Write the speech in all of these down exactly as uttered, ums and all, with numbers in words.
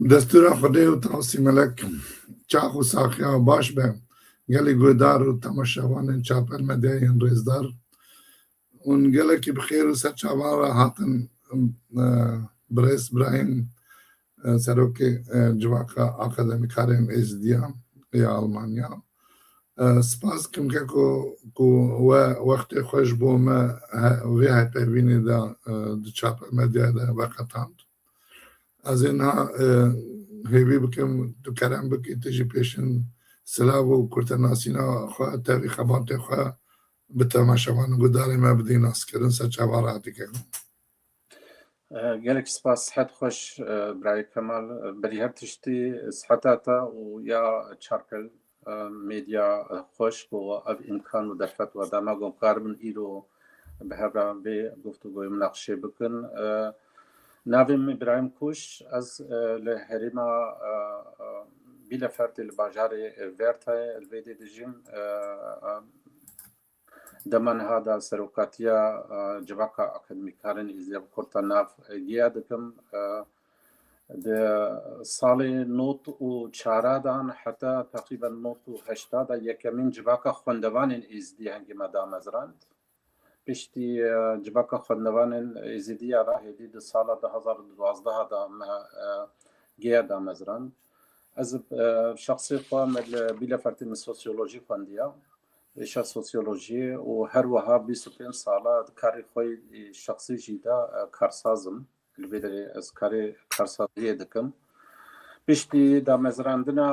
Destûra Xwedê û Tawsî Melek, çax û saxiya baş be. Gelî guhdar û temaşevanên Çarpel Medyayên rêzdar, hûn gelekî bi xêr û ser çavan re hatin, e, birêz Birahîm, e, serokê, e, Civaka Akademîkarên Êzidiya ya Almanya. E, spas dikim keko ku we wextê xwe ji bo me he-, vê hevpeyvînê de, e, di Çarpel Medyayê de veqetand. Ez ê niha, e, hêvî bikim tu kerem bikî, tu jî pêşin silav û kurtenasîna xwe, tevî xebatê xwe bi temaşevan û guhdarê me bidî naskirin, ser çavan re hatî keko. E, gelek spas, sihet xweş, e, birayê Kemal. E, berî her tiştî siheta te û ya Çarpel, e, Medya, e, xweş bo ev îmkan û derfet we da me ku em karibin îro bi hev re vê guftûgoyê minaqişê bikin. E, navê min Îbrahîm Kuş, ez, e, li herêma, e, e, Bielefeldê li bajarê, e, Werthayê li vê dê dijîm. E, e, Dema niha de serokatiya, e, Civaka Akademîkarên Êzidiya bi kurta nav, e, GEA dikim. E, di salê nod û çara de heta teqrîben nod û heşta de yekemîn Civaka Xwendevanên Êzidî hingê me damezrand. Piştî, e, Civaka Xwendevanên Êzidiya re hêdî di sala du hazar û duwazdeh de me, e, GEA damezrand. Ez, e, şexsê xwe me li Bielefeldê min sosyolojî xwendiya, rêşa sosyolojiyê û her wiha bîst û pênc sala di karê xwe yê şexsî jî de, e, karsaz im. Li vê derê ez karê karsaziyê dikim. Piştî damezrandina,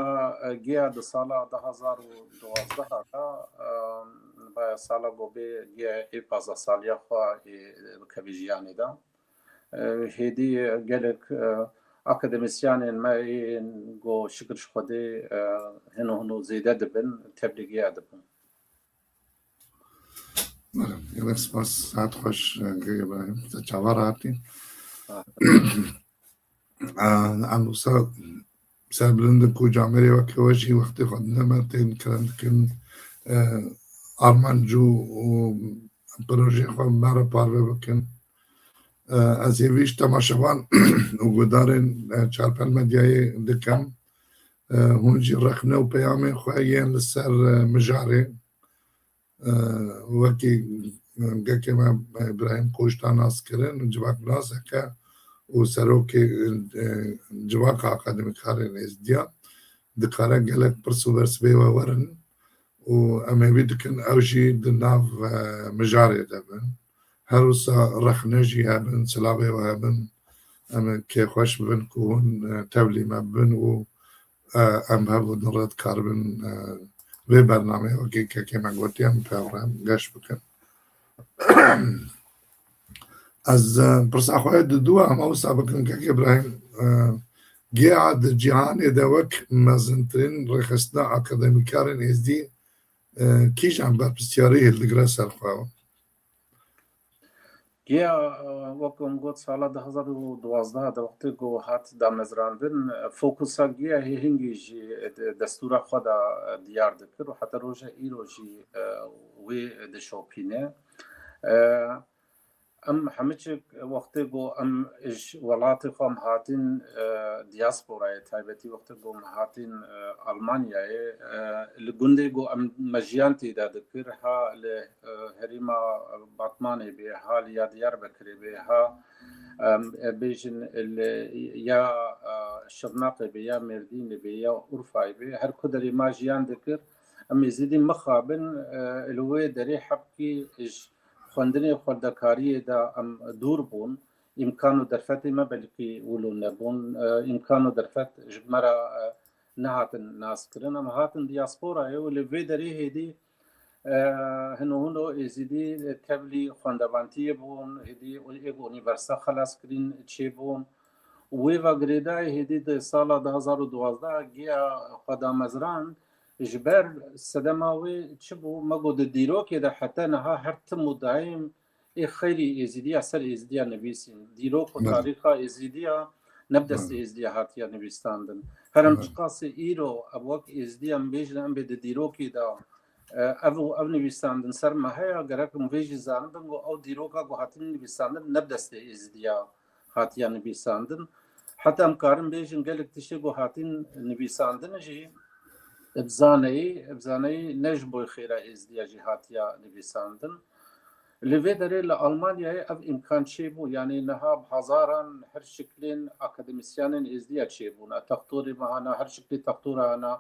e, GEA di sala du hazar û duwazdeh de, e, baya sala ku bê GEA ê pazdeh saliya xwe ê bikevî jiyanê de. E, hêdî gelek, e, akademîsyenên me yên ku şikir ji Xwedê, e, hino hino zêde dibin, tevlî GEA dibin. Gelek spas, saet xweş, e, Gey Îbrahîm, te çavan re hatî. Ah. E, em wisa serbilind in ku camêrê weke we jî wextê xwe dine me, tên kerem dikin, e, armanc û, û projeyê xwe me re parve bikin. E, ez hêvî ji temaşevan û guhdarên, e, Çarpel Medyayê dikim. E, hûn jî rexne û peyamên xwe yên li ser, e, mijarê, e, wekî, e, kekê me, e, Îbrahîm Koç da nas kirin, civaknaseke û serokê, e, Civaka Akademîkarên Êzdiya, dikare gelek pirs û bersivê we werin û em hêvî dikin ew jî di nav, e, mijarê de bin. Her wisa rexne jî hebin, silavê we hebin. Em ê kêfxweş bibin ku hûn, e, tevlî me bibin û, e, em hev û din re dikaribin, e, vê bernameyê wekî kekê me gotiye em pê re geş bikin. Ez, e, pirsa xwe ya diduwa em wisa bikin kekê Îbrahîm, e, GEA di cîhanê de wek mezintirîn rêxistina akademîkarên êzdî, e, kîjan berpirsiyarî hildigire ser xwe? GEA, e, wek min got, sala du hazar û duwazdeh de wextê ku hat damezrandin, e, fokusa GEA hê hingî jî, e, de-, destûra xwe de, e, diyar dikir û heta roja îro jî, e, wê dişopîne. E, em hemiçik wextê ku em ji welatê xwe em hatîn, e, diasporayê, taybetî wextê ku em hatîn, e, Almanyayê, e, li gundê ku em, me jiyan tê de dikir, ha li, e, herêma Batmanê bê, ha li ya Diyarbekirê bê, ha, em, e, bêjin li ya, e, Şirnaqê bê, ya Mêrdînê bê, ya Urfayê bê, her ku derê me jiyan dikir, em ê zêdî mixabin, e, li wê derê hebkî ji xwendinê xwendekariyê de em dûr bûn. Îmkan û derfetê me belkî wilo nebûn. E, îmkan û derfet ji me re, e, nehatin naskirin. Em hatin diasporayê û li vê derê hêdî, e, hino hino êzidî tevlî xwendevantiyê bûn, hêdî ê ku unîversîte xelas kirîn çêbûn. Û wê ve girêdayî hêdî di sala du hazar û duwazdeh GEA xwe damezrand, ji ber sedema wê çi bû? Me got di dîrokê de heta niha her tim û daîm ê xeyrî êzidiya ser êzidiya nivîsîn. Dîrok û tarîxa êzidiya ne bi destê êzidiya hatiye nivîsandin. Her em çiqasî îro ev wek êzidiya em bêjin em bê di dîrokê de, e, ev û ev nivîsandin ser me heye, gerek em vê jî zanibin ku ew dîroka ku hatine nivîsandin ne bi destê êzidiya hatiye nivîsandin. Heta em karin bêjin gelek tiştê ku hatin nivîsandin jî, bi zaneyî, bi zaneyî ne ji bo xêra Êzdiya jî hatiya nivîsandin. Li vê derê li Almanyayê ev îmkan çêbû, yanî niha bi hezaran her şiklên akademîsyenên Êzdiya çêbûne. Textorê me hene, her şiklê textora hene,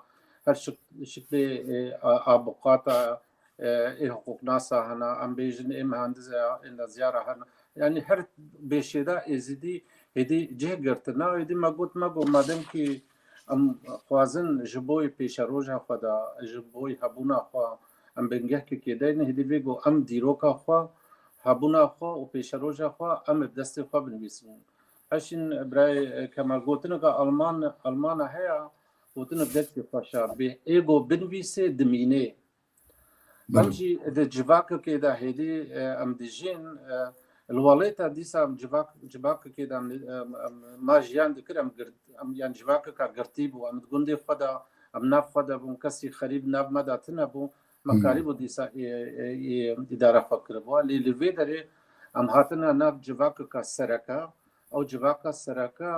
her şik-, şiklê, e, a-, avukata, e, ê hiqûqnasa hene, em bêjin ê mihandisa, ê nezyara hene. Yanî her bêşêda Êzidî hêdî cih girtine. Hêdî me got, me got, madem kî em xwazin ji bo pêşeroja xwe de, ji bo hebûna xwe em bingehkekê deynin, hêdî vê got em dîroka xwe, hebûna xwe û pêşeroja xwe em bi destê xwe binivîsin. Heşîn birayê Kemal, gotineke Alman, Almana heye, gotinek gelkî xweş e. Bê ê got binivîsê dimînê. Em Belê. jî di civakekê de hêdî, e, em dijîn, e, li welêta dîsa em civak-, civakekê de em, em, em, ma jiyan dikir, em gir-, em, yan civakeka girtî bû, em di gundê xwe de, em nav xwe de bûn, kesî xerîb nav me de tune bû, me Hmm. karîbû dîsa, e, e, e, îdara xwe kiribû. Lê li vê derê em hatine nav civakeka sereke, ew civaka sereke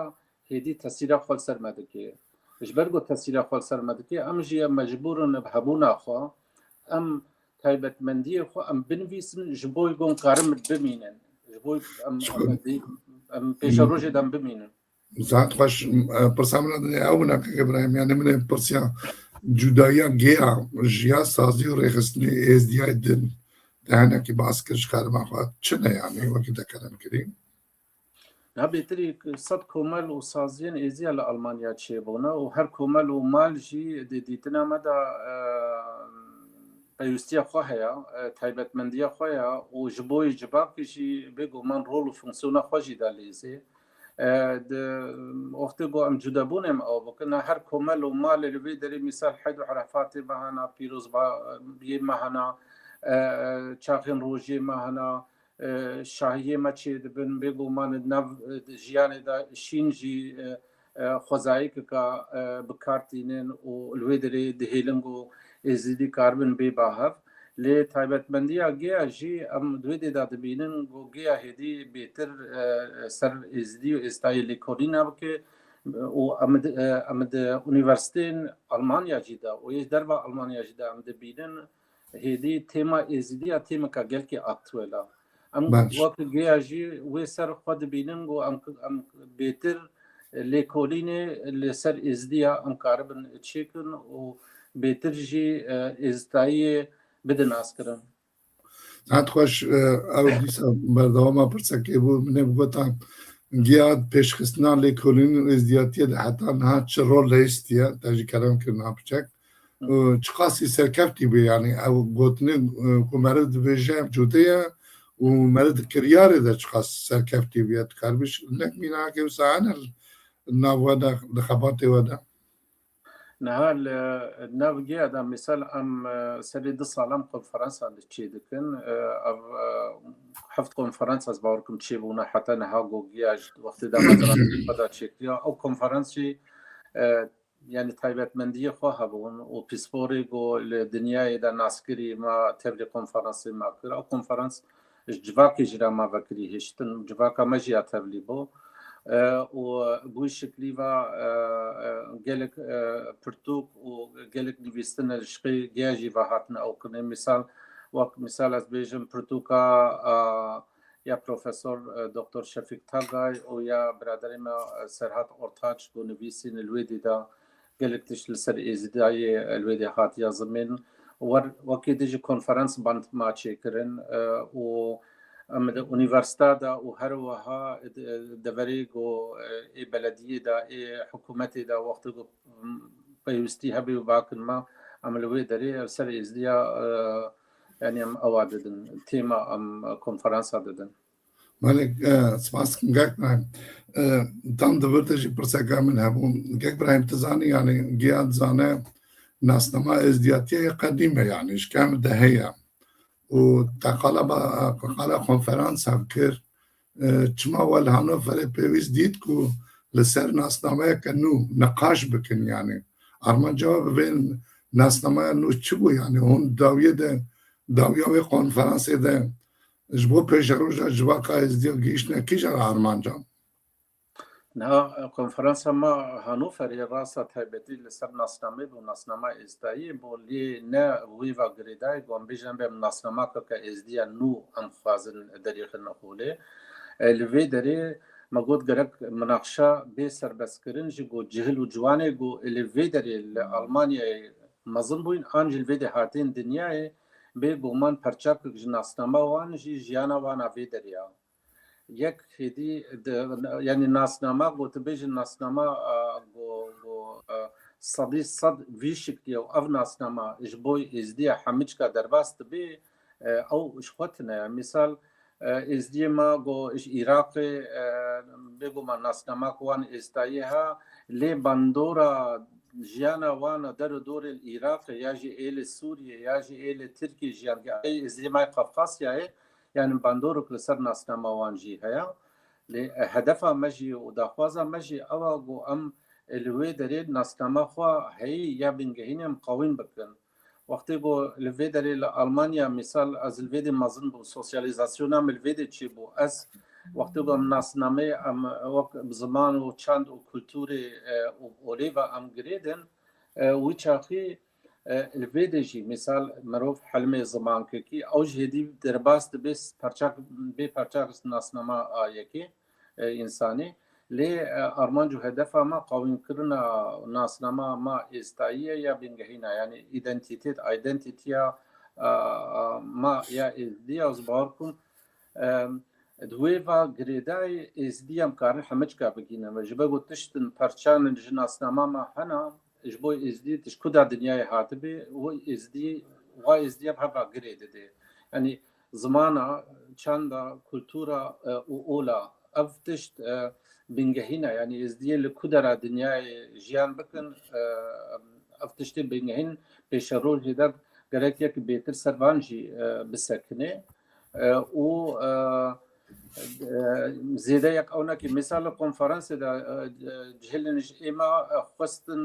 hêdî tesîra xwe li ser me dike. Ji ber ku tesîra xwe li ser me dike, em jî em mecbûr in bi hebûna xwe, em taybetmendiyê xwe em binivîsin, ji bo ku em karin bimînin, ji bo em, Ji xwe em, em pêşerojê de em bimînin. Zat xweş, e, pirsa min a dinê ew bûne, kek Îbrahîm, yanî min ê pirsiya cudayiya gêya ji ya sazî û rêxistinê êzdiyayê din te hinekî bas kir ji xerima xwe. Çi ne yanî, wekî te kerem kirî? Ya bêtirî sed komel û saziyên êziya li Almanya çêbûne û her komel û mal jî di dîtina me de, e, pêwîstiya xwe heye, e, taybetmendiya xwe ye û ji bo yê civakê jî bêguman rol û fonksiyona xwe jî da lêzê. E, di wextê ku em cudebûnê em ew bikin, her komel û malê li vê derê mîsal Heid û Erefatê me hene, pîrozbayê me hene, e, çaxên rojê me hene, e, şahiyê me çêdibin, bêguman di nav, e, jiyanê de şîn jî, e, e, xwezayîkeka, e, bi kar tînin û li wê derê dihêlin ku Êzidî karibin bê ba hev. Lê taybetmendiya gêya jî em di wê dê de dibînin ku gêya hêdî bêtir, e, ser Êzidî û êstayê lêkolîna bike û em di, e, em di unîversîteyên Almanya jî de û yê derva Almanya jî de em dibînin. Hêdî têma Êzidiya têmeka gelkî aktuel e. Em Baş. wek gêya jî wê ser xwe dibînin ku em, em bêtir lêkolînê li ser Êzidiya em karibin çêkin û bêtir jî, e, êzidayiyê bidin naskirin. Saet xweş, e, ew dîsa berdewama pirsekê bû. Min ê bigota giya pêşxistina lêkolîn û êzdiyatiyê de heta niha çi rol leyîstiye? Te jî kerem kir niha piçek. Hı. E, çiqasî serkeftî bû, yanî ew gotinê, e, ku meriv dibêje ev cûdê ye û meriv di kiryarê de çiqas serkeftî bûye? Dikaribî nek mînakê wisa hene li nav we de, di xebatê we de? Niha li nav giya de, misal, em, e, serê du salan konferansa li çê dikin. E, ev, e, heft konferans ez bawer kim çêbûne heta niha ku giya ji wextê de me xwe da çêkiriya. Ew konferans jî, e, yanî taybetmendiyê xwe hebûn û pîsporê ku li dinyayê de naskirî me tevlî konferansê me kir. Ew konferans ji civakê jî re me vekirî hiştin, civaka me jî ya tevlî bû. E, û bi wî şiklî ve, e, e, gelek, e, pirtûk û gelek nivîstin li şiqê giya jî ve hatine ew kirinê. Misal, wek misal ez bêjim pirtûka, e, ya Profesor, e, Doktor Şefîk Tagay û ya biraderê me, e, Serhat Ortaç ku nivîsîn li wê dî de gelek tişt li ser Êzidayê, e, li wê dê hatiya zimên. Wer-, wekî dî jî konferans band ma çêkirin, e, û em di unîversîta de û her wiha di, deverê ku, e, ê belediyê de, ê hikûmetê de wextê ku, m, pêwîstî hebe û bakin me, em li wê derê ser Êzidiya, e, yanî em ewa didin, têma em konferansa didin. Belê, e, spas dikim, Kek Îbrahîm. E, tam di vir de jî pirseka min hebû. Kek Îbrahîm, tu zanî, yanî giya dizane nasnama êzdiyatiyê qedîm e, yanî ji kevin de heye. Û te qala ba-, qala konferans hev kir. E, çima we li Hannoverê pêwîst dît ku li ser nasnameyeke nû niqaş bikin, yanî armanca we bi vê nasnameya nû çi bû, yanî hûn dawiyê de, dawiya wê konferansê de ji bo pêşeroja civaka êzdiya gihîştine kîjan armancan? Niha konferansa me Hanoverê rasta taybetî li ser nasnameyê bû, nasnama êzdayiyê bû, lê ne wê va girêdayî ku em bêjin em bê em nasnamaka ke êzdiya nû em xwazin derêxin holê. E, li vê derê me got gerek minaqşa bê serbestkirin ji ku cihil û ciwanê ku li vê derê li Almanyayê mezin bûyîn an jî li vê derê hatên dinyayê bê guman perçakek ji nasnama wan jî jiyana wan a vê derê ya. Yek hêdî di, yanî nasnama ku tu bêjin nasnama, e, ku, ku, e, sedî sed vî şiklî ye û ev nasnama ji bo êzdiya hemiçka derbas dibe, e, ew ji xwe tune ye. Mîsal, e, êzdiyê me ku ji Iraqê, e, bêguman nasnama ku wan êzdayî ha, lê bandora jiyana wan a der û dorê li Iraqê ya jî ê li Sûriyê ya jî ê li Tirkiyê jiyan, ê êzdiyê me yê Qafqasyayê, yanî bandorek li ser nasnama wan jî heye. Lê, e, hedefa me jî û daxwaza me jî ew e ku em, e, li wê derê nasnama xwe heyî ya bingehînê em qewîn bikin. Wextê ku li vê derê li Almanya, mîsal, ez li vê dê mezin bûm, sosyalîzasyona min li vê dê çêbû. Ez wextê ku em nasnameyê em wek bi ziman û çand û kulturê, e, û olê ve em girêdin, e, wî çaxî, e, li vê dê jî, mîsal, mirov hilmê zimankekî, ew jî hêdî derbas dibe perçak, bê perçak nasnama a yekê, e, însanî. Lê, e, armanc û hedefa me qawînkirina nasnama ma êzdayî ye ya bingehîn e, yanî îdentîtêt, identitya, e, e, ma ya êzdî ye. Ez bawer kum, e, di wê va girêdayî êzdî em karin hemiçka bigînin ve. Ji ber ku tiştin perçan in ji nasnama ma hene, ji bo êzdî tu ji ku da dinyayê hatibî, wê êzdî, wa êzdî ev heva girê dide. Yanî zimana, çanda, kultura, e, û ola, ev tişt, e, bingehîn e. Yanî êzdiyê li ku dera dinyayê jiyan bikin, e, ev tiştê bingehîn pêşerojê de gerek yek bêtir ser van jî, e, bisekine. E, û, e, e, zêde yek ewnekî, mîsal li konferansê de, e, e, cihilin ji êma, e, xwestin,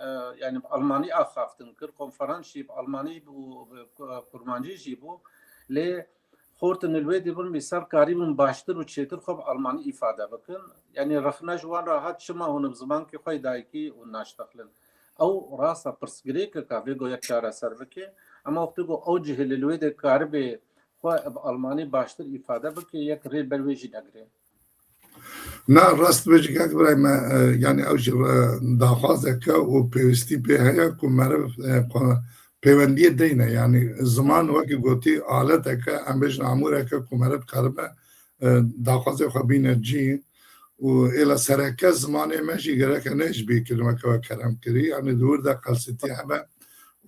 e, yanî bi almanî axaftin kir, konferans jî bi almanî bû, bi ku-, kurmancî jî bû, lê xortin li wê dî bûn, mîsal karîbûn baştir û çêtir xwe bi almanî îfade bikin. Yanî rexne ji wan re hat, çima hûn bi zimankê xwe yê dayikî hûn naştexlin? Ew rasta pirsgirêkek e, vê go yek çareser bike. Ema wextê ku ew cihilî li wê dê karibê xwe bi almanî baştir îfade bike, yek rê ber wê jî negire. Na, rast bêjî kak birayê me, e, yanî ew jî, e, daxwazeke û pêwîstî pê heye ku meriv, e, xwe pêwendiyê deyne. Yanî ziman wekî gotî aleteke, em bêjin amûreke ku meriv karibe, e, daxwazê xwe bîne cî û êla sereke zimanê me jî gereke ne ji bîr kirin weke we kerem kirî. Yanî di wir de qelsitî hebe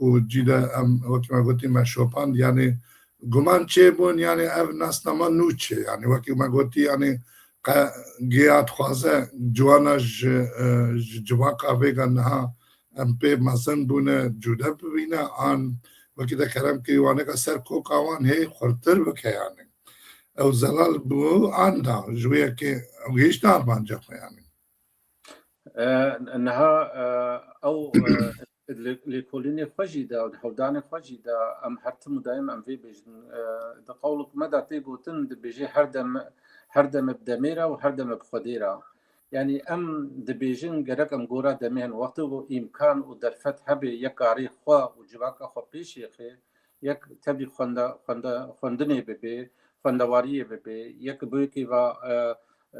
û cî de em wekî me gotî me şopand. Yanî guman çêbûn, yanî ev nasnama nû çê, yanî wekî me gotî, yanî qe giya dixwaze ciwana ji, e, ji civaka vêga niha em pê mezin bûne, cude bibîne, an wekî de kerem kirî waneka ser koka wan hê xurtir bike, yanî ew zelal bû an da ji wê yekê ew gihişte armanca xwe, yanî. E, niha, e, ew, e, li, lêkolînê xwe jî de, hewldanê xwe jî de em her tim û daîm em vê bêjin. E, di qewlik me de tê gotin, dibêje her dem, her dem bi demê re û her dem bi Xwedê re. Yanî em dibêjin gerek em gora demê hin. Wextê ku îmkan û derfet hebe, yek karî xwe û civaka xwe pêşê xê, yek tevî xwenda-, xwenda-, xwendinê bibe, xwendewariyê bibe, yek bi wekî va, e,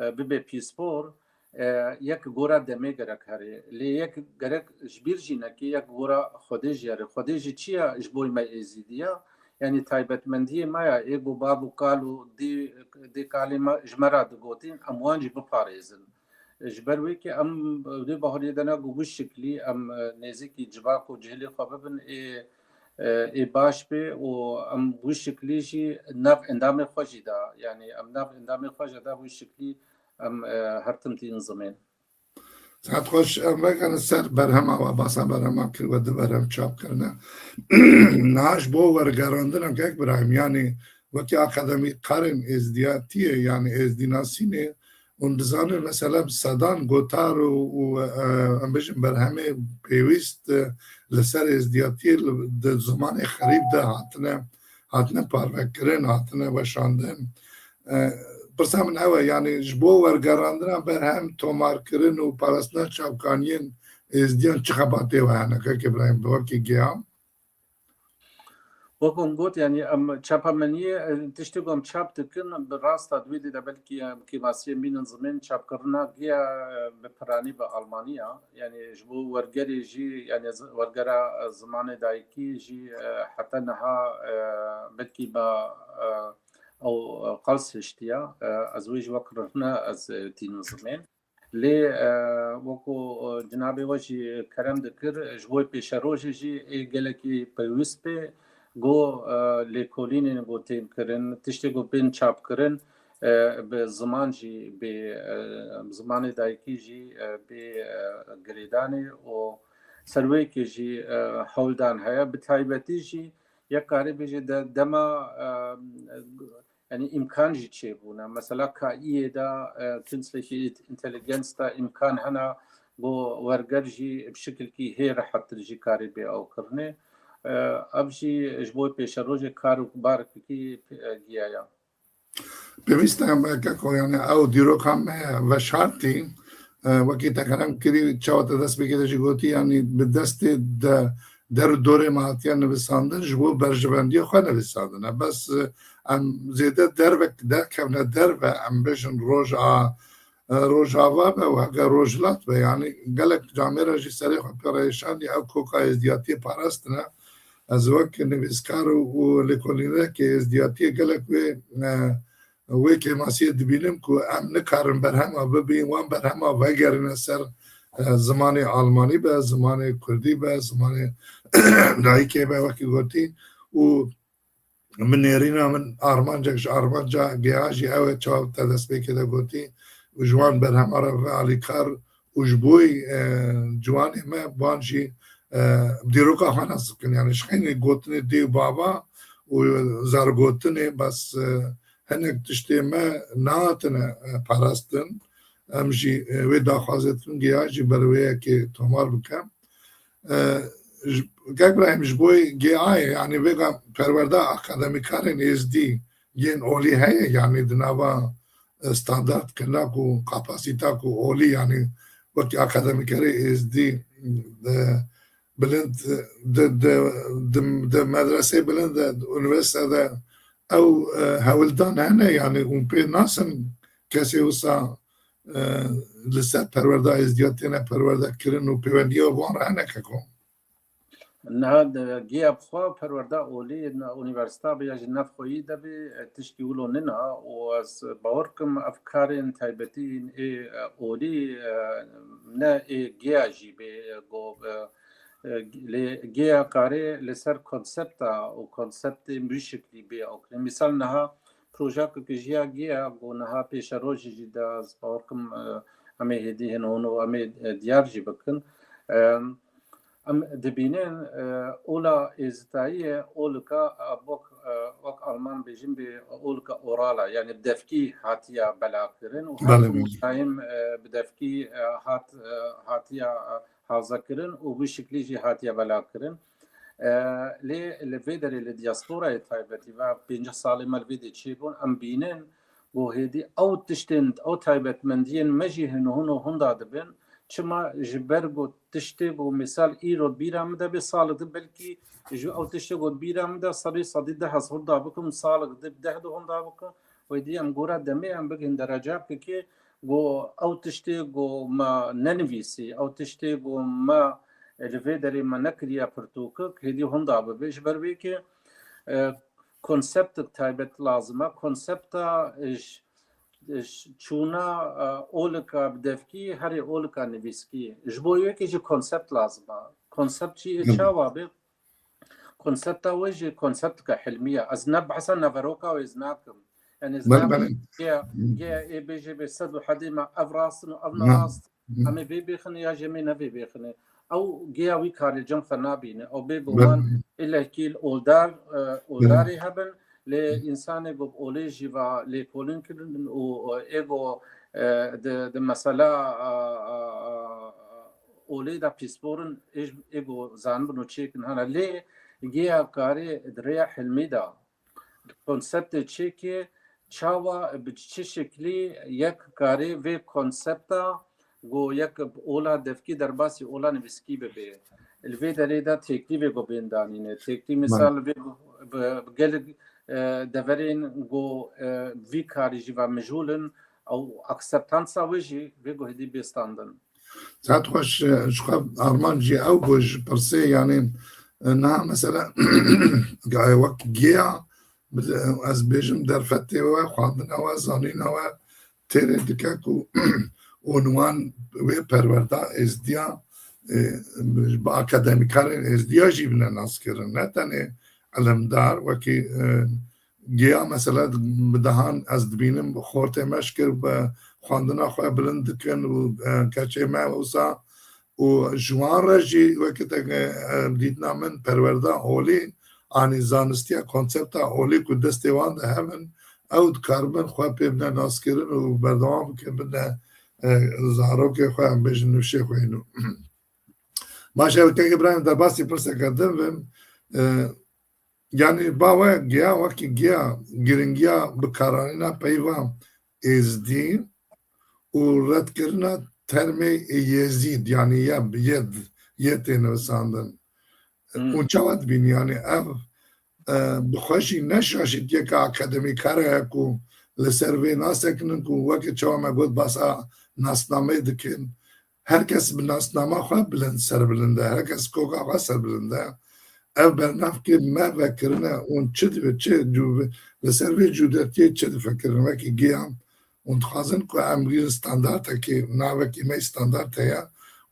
e, bibe pîspor, e, yek gora demê gerek here. Lê yek gerek ji bîr jî neke, yek gora Xwedê jî here. Xwedê jî çi ye ji bo me êzîdî ya? Yanî taybetmendiyê me ya, ê ku bav û kal û dê, dê kalê me ji me re digotin, em wan jî biparêzin. Ji ber wê ke em vê bahorê de ne ku wî şiklî em, e, nêzîkî civak û cihilê xwe bibin, ê, e, ê baş bê û em wî şiklî jî nav endamê xwe jî de, yanî em nav endamê xwe jî de wî şiklî em, e, her tim tînin zimên. Saet xweş, em vegerin ser berhema we, basa berhema kir we di berhem çap kirine. Niha ji bo wergerandina kek Birahîm, yanî wekî akademîkarên êzdiyatiyê, yanî êzdînasînê, hûn dizanin, mesela, bi sedan gotar û, û, e, em bêjin berhemê pêwîst, e, li ser êzdiyatiyê li, di zimanê xerîb de hatine, hatine parvekirin, hatine weşandin. E, Pirsa min ew e, yanî ji bo wergerandina berhem, tomarkirin û parastina çavkaniyên êzdiyan çi xebatê we hene, kek Îbrahîm, bi wekî giya? Wek hûn got, yanî em çapameniyê, e, tiştê ku em çap dikin, bi rast e, di wê dê de belkî em kêmasiyê mînin zimên çapkirina giya, e, bi piranî bi Almaniya. Yanî ji bo wergerê jî, yanî zi-, wergera, e, zimanê dayikî jî, e, heta niha, e, belkî me, e, ew, e, qels hiştiya. E, ez wê jî wek rihne ez, e, tînim zimên. Lê, e, wekû, e, cinabê we jî kerem dikir, ji bo pêşerojê jî ê gelekî pêwîst be, go, e, lêkolînên go tên kirin, tiştê go bên çapkirin, e, bi ziman jî bê, e, zimanê dayikî jî, e, bê, e, girêdanê û ser wê yekê jî, e, hewldan heye. Bi taybetî jî yek karê bêje de-, dema, e, yanî îmkan jî çêbûne. Mesela K I'yê de, e, künstliche Intelligenz de îmkan hene, bo werger jî bi şikilkî hê rehettir jî karê bê ew kirinê. E, ev jî ji bo pêşerojê kar û barkekî, e, giya ye. Pêwîst e, me keko, yanî ew dîroka me veşartî, e, wekî te kerem kirî, çawa te dest pê kê de jî gotî, yanî bi destê de der û dorê me hatiye nivisandin, ji bo berjewendiya xwe nivisandine. Bes, e, em zêde dervek derkevne derve, em bêjin roja, e, Rojava be û heke Rojhilat be, yanî gelek camêra jî serê xwe pê re êşandî, ew koka êzdiyatiyê parastine. Ez wek nivîskar û, û lêkolînekê êzdiyatiyê gelek wê, e, wê kêmasiyê dibînim ku em nikarin berhema bibîn, wan berhema vegerîne ser, e, zimanê almanî be, zimanê kurdî be, zimanê dayikê be, wekî gotî, û min nêrîna min armancek ji armanca geha jî ew e, çawa te destpêkê de gotî, û ji wan berhema re ve alîkar û ji bo, e, ciwanê me, wan jî, e, dîroka xwe nas bikin. Yanî ji xeynî gotinê dê û bava û zargotinê bes, e, hinek tiştê me nehatine, e, parastin. Em jî, e, wê daxwazê dikin, giya jî ber wê yekê tomar bike. E, ji, Kek Îbrahîm, ji bo G A'yê, yanî vêga perwerda akademîkarên êzdî yên olî heye, yanî di nava, e, standartkirina ku kapasîta ku olî, yanî wekî akademîkerê êzdî, e, bilind, e, di, di, di, di medreseyê bilind de, di unîversîte de ew, e, hewldan hene, yanî hûn pê nasin kesê wisa, e, li ser perwerda êzdiya têne perwerdekirin û pêwendiya wan re hene keko? Niha di giya bi xwe perwerda olî, ne unîversîta be ya jî navxweyî de be, e, tiştî wilo nina û ez bawer kim ev karên taybetî yên ê, e, olî, e, ne ê giya jî bê, e, go, e, e, lê giya karê li ser konsepta û konseptên wî şiklî bê ew kirin. Mîsal niha projeyeke ku ji ya giya go niha pêşerojê jî de ez bawer kim, e, em ê hêdî hin hûn û em ê, e, diyar jî bikin. E, Em dibînin, e, ola êzitayî ye, olika, e, wek, e, wek Alman bêjin bê olika orala, yanî bi devkî hatiya belakirin û her Belê, belê. Muzayim, e, bi devkî, e, hat, e, hatiya, e, hazakirin û bi şiklî jî hatiya belakirin. E, lê li vê derê li diasporayê taybetî ve pêncî salê me li vê dê çêbûn, em bînin, Û hêdî ew tiştên, ew taybetmendiyên me jî hin hûn û hûn da dibin. Çima? Ji ber ku tiştê ku misal îro bîra min de bê, salek di belkî ji ew tiştê ku bîra min de sedî sedî deh ez hûn da bikim, salek di deh di hûn da bikim. Wê dî em gora demê em bigihîn derecakekê ku ew tiştê ku me nenivîsî, ew tiştê ku me li vê derê me nekiriye pirtûkik, hêdî hûn da bibe. Ji ber wê ke, e, konseptek taybet lazim e. Konsepta, e, ş-, e, ş-, çûna, e, olika bi devkî, herê olika nivîskî. Ji bo yekê jî konsept lazim e. Konsept jî, e, Hı. çawa be? Konsepta wê jî konsepteke hilmî ye. Ez ne behsa naveroka wê ez nakim. Yani ez Belê, nakim belê. Geya, geya ê bêjê bê sed û hedê me ev rast in û ev Hı. nerast. Hı. Em ê vê bêxine ya jî em ê nevê bêxine. Ew gêya wî karê cem xwe nabîne. Ew bê Belê. Guman ilekî li oldar, e, Belê. Oldarê hebin. Lê Hı. Însanê ku bi olê jî va lêkolîn kirin û, e, ê ku, e, di, di mesela, a, a, a, olê de pîsporin ê, ê ku zanibin û çêkin hene. Lê gêya karê di rêya hilmî de konseptê çêkê çawa, bi çi şeklî yek karê vê konsepta ku yek ola devkî derbasî ola nivîskî bibe. Li vê derê de têklîvê ku bên danîne. Têklî misal vê ku bi, bi gelek, e, deverên ku, e, vî karî jî ve mijûl in, ew akseptansa wê jî vê ku hêdî bê standin. Saet xweş, e, ji xwe armanc jî ew bû ji pirsê, yanî, e, niha mesela, wek giya, bi-, ez bêjim derfetê we, xwendina we, zanîna we têrê dike ku û wan wê perwerda êzdiya, e, bi akademîkarên êzdiya jî bine naskirin. Ne tenê ilimdar, wekî, e, Giya mesela bi dehan ez dibînim xortê me ji kir bi xwendina xwe bilind dikin û, e, keçê me wisa û ji wan re jî weke te, e, dîtina min perwerda olî, anî zanistiya konsepta olî ku destê wan de hev in, ew dikaribin xwe pê bine naskirin û berdewam bikin bine, e, zarokê xwe, em bêjin nifşê xwe înû. Baş e, kek Îbrahîm, derbasî pirseke din bim. E, Yanî ba we giya wekî giya giringiya bikaranîna peyva êzdî û redkirina termê yêzîd, yanî ye, yed, yê tê nivisandin. Hmm. Hûn çawa dibîn? Yanî ev, e, bi xwe jî ne şaşîtiyeke akademîkar e ku li ser vê nasekinin ku weke çawa me got basa nasnameyê dikin. Her kes bi nasnama xwe bilind serbilind e. Her kes koka xwe serbilind e. Ev bernavkê me vekirine û çi dibe, çi cû-, li ser vê cûdetiyê çi difikirin wekî giya û dixwazin ku em bigîrin standartekê, navekî me standart heye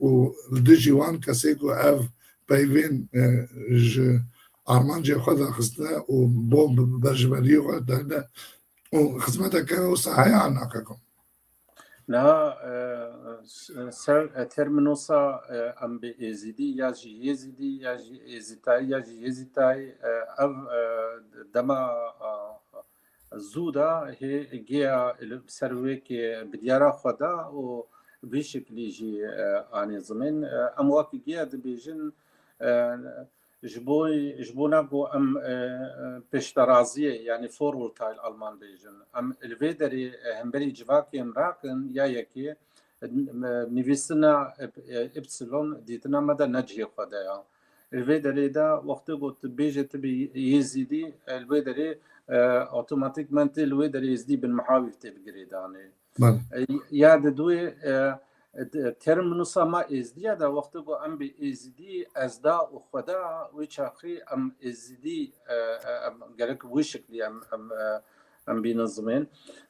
û li dijî wan kesê ku ev peyvên, e, ji armancê xwe daxistine û bo berjmeriyê xwe derine û xizmeteke wisa heye an nake ku. Niha, e, s-, ser, e, terminosa, e, em bi Êzidî ya jî Yêzidî ya jî Êzîtayî ya jî Yêzîtayî, e, ev, e, dema, e, zû de hê giya li ser wê ke bi diyara xwe da û vî şeklî jî, e, anî zimên. E, em wekî giya dibêjin, e, ji bo, ji bona ku em, e, e, pêşderaziyê, yanî Vorurteil Alman bêjin. Em li vê derê, e, hemberî civakê em rakin, ya yekê, e, nivîsina, e, e, Ypsilon dîtina me de ne cihê xwe de ya. Li vê derê de wextê ku tu bêje tu bî Yêzîdî, e, li wê derê, e, otomatîkmen tê li wê derê Êzidî bin miha wî tê bi girêdanê. Bele. E, ya di duê, e, di-, terminosa ma Êzdiya de wextê ku em bê Êzidî ez da û xwe da, wê çaxî em Êzidî, e, e, em gerek wî şeklî em, em, e, em bînin zimên.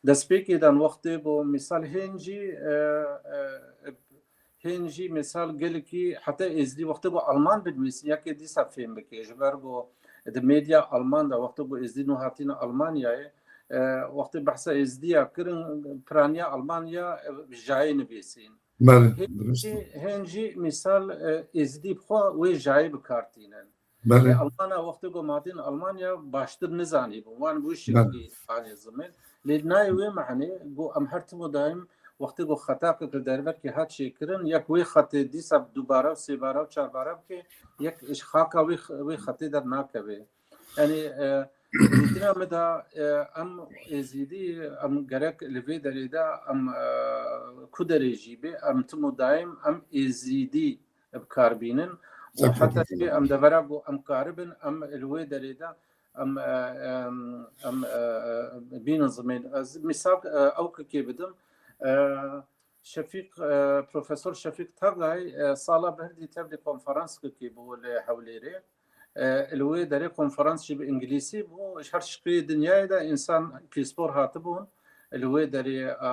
Destpêkê de wextê ku misal hên jî, e, e, hên jî misal gelekî heta Êzidî wextê ku Alman binivîsin, yekê dîsa fêm bike. Ji ber ku di medya Alman de wextê ku Êzidî nû hatîne Almanyayê, e, wextê behsa Êzidiya kirin, piraniya Almanya, e, jayê nivîsîn. Bele, hên durust. Jî, hên jî misal, e, Êzidî bi xwe wê jayê bi kar tînin. Bele. E, Almana wextê ku hatîn Almanya baştir nizanîbûn. Wan wî şeklî anî zimên. Lê nayê wê mehnê ku em her tim û daîm wextê ku xetakek li dervekê hat çêkirin, yek wê xetê dîsa dubare û sêbare û çarbare bike, yek ji xaka wê, wê xetê dernakeve. Yanî, e, dîtina min de, e, em Êzîdî, em gerek li vê derê de em, e, ku derê jî be, em tim û daîm em Êzîdî bi kar bînin. Û heta jî em devera ku em karibin, em li wê derê de em, e, em, em, e, e, bînin zimên. Ez misal, e, ew kikê bidim. E, Şefîq, e, Profesor Şefîq Tagay, e, sala berî tevlî konferans kikê bû li Hewlêrê. E, li wê derê konferans jî bi îngilîzî bû. Ji her şiqiyê dinyayê de însan pîspor hatibûn. Li wê derê, a,